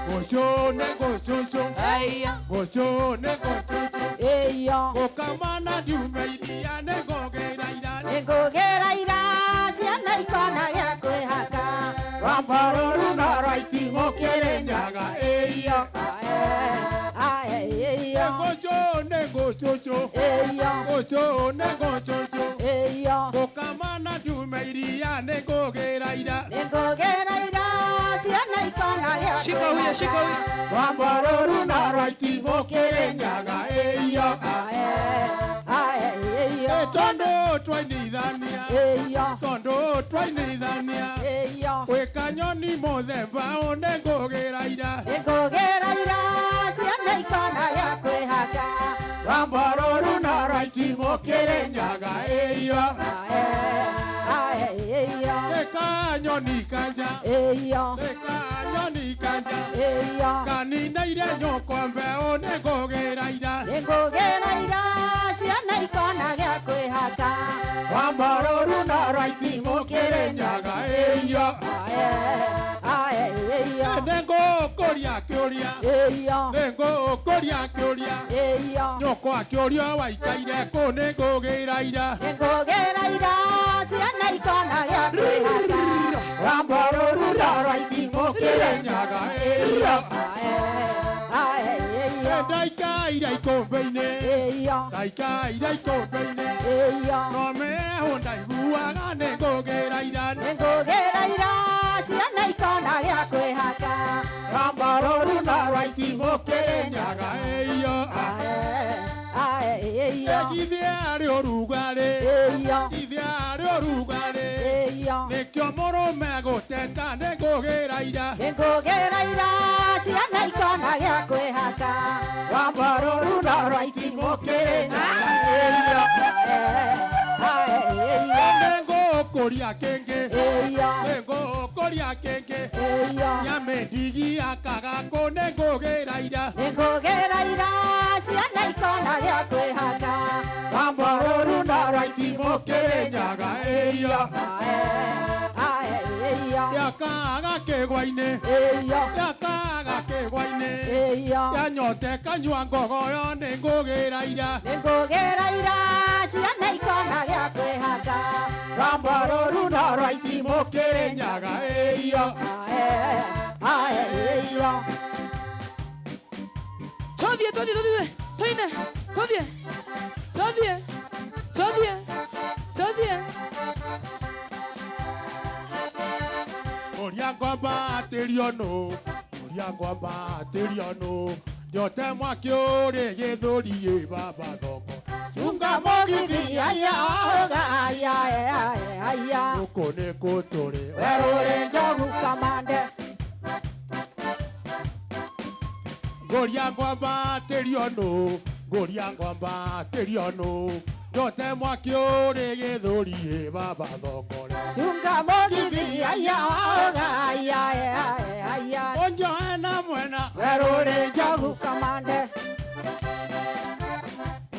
Gũcũ nĩ gũcũcũ. Aya. Gũcũ nĩ gũcũcũ. Ĩyo. Gũkama na ndiume iria nĩ ngũgĩra ira. Nĩ ngũgĩra ira ciana ikona gĩa kwĩhaka. Rwamba rũru no rwa itimũ Kĩrĩnyaga. Ĩyo. Ae ĩyo. Gũcũ nĩ gũcũcũ. Nĩngũcũcũ. Ngũcũ nĩngũcũcũ. Gũkama na ndume iria nĩngũgĩra ira. Nĩngũgĩra ira ciana ikona gĩa Shika huyo, shika huyo. Rwambo rũru na rwa itimũ Kĩrĩnyaga ĩyo. Tondũ twainithania. Tondũ twainithania. Gwĩka nyoni mũthemba ũyũ nĩngũgĩra ira. Nĩngũgĩra ira ciana ikona gĩa kwĩhaka. Rwambo rũru na rwa itimũ Kĩrĩnyaga ĩyo. Reka nyoni kanja. Reka nyoni kanja. Kaninaire nyũkwa mbeũ nĩngũgĩra ira. Nĩngũgĩra ira ciana ikona gĩa kwĩhaka. Rwambo rũru na rwa itimũ Kĩrĩnyaga ĩyo. Nĩngũkũria kĩũria. Nĩngũkũria kĩũria. Nyũkwa kĩũria waikaire kũ nĩngũgĩra ira. Nĩngũgĩra ira ciana ikona gĩa kwĩhaka. Rwambo rũru na rwa itimũ Kĩrĩnyaga ĩyo. Ndaikaire ikũmbĩ-inĩ. Ndaikaire ikũmbĩ-inĩ. No mehũ ndaiguaga nĩngũgĩra ira. Nĩngũgĩra ira ciana ikona gĩa kwĩhaka. Rwambo rũru na rwa itimũ Kĩrĩnyaga ĩyo. Githĩ arĩ ũrugarĩ. Githĩ arĩ ũrugarĩ. Nĩkĩo mũrũme gũteta nĩngũgĩra ira. Nĩngũgĩra ira ciana ikona gĩa kwĩhaka. Rwambo rũru na rwa itimũ Kĩrĩnyaga ĩyo. Nĩngũkũria kĩngĩ. Nĩngũkũria kĩngĩ. Nyamĩndigi akaga kũ nĩngũgĩra ira. Nĩngũgĩra ira ciana ikona gĩa kwĩhaka. Rwambo rũru na rwa itimũ Kĩrĩnyaga ĩyo. Yakaga kĩgwa-inĩ. Yakaga kĩgwa-inĩ. Yanyote kanyua ngogoyo nĩngũgĩra ira. Nĩngũgĩra ira ciana ikona gĩa kwĩhaka. Rwambo rũru na rwa itimũ Kĩrĩnyaga ĩyo. Tũthiĩ, tũthiĩ, tũthiĩ. Tũine, tũthiĩ. Tũthiĩ, tũthiĩ, tũthiĩ. Ũrĩa ngwamba atĩrio nũ, ũrĩa ngwamba atĩrio nũ, njote mwaki ũrĩ gĩthũri ĩ baba thoko. Cunga mũgithi aya hoga aya aya. Gũkũ nĩ kũ tũrĩ. Werũ ũrĩ njogu kamande. Ngũria ngwamba atĩrio nũ, ngũria ngwamba atĩrio nũ, njote mwaki ũrĩ gĩthũri ĩ baba thokore. Cunga mũgithi aya hoga aya aya. Ũnjoe na mwena. Werũ ũrĩ njogu kamande.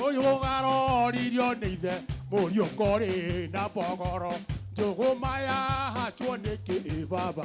Ũyũ ũgaroririo nĩ ithe mũriũ korĩ na mbogoro njũgũma yahacwo nĩkĩ ĩ baba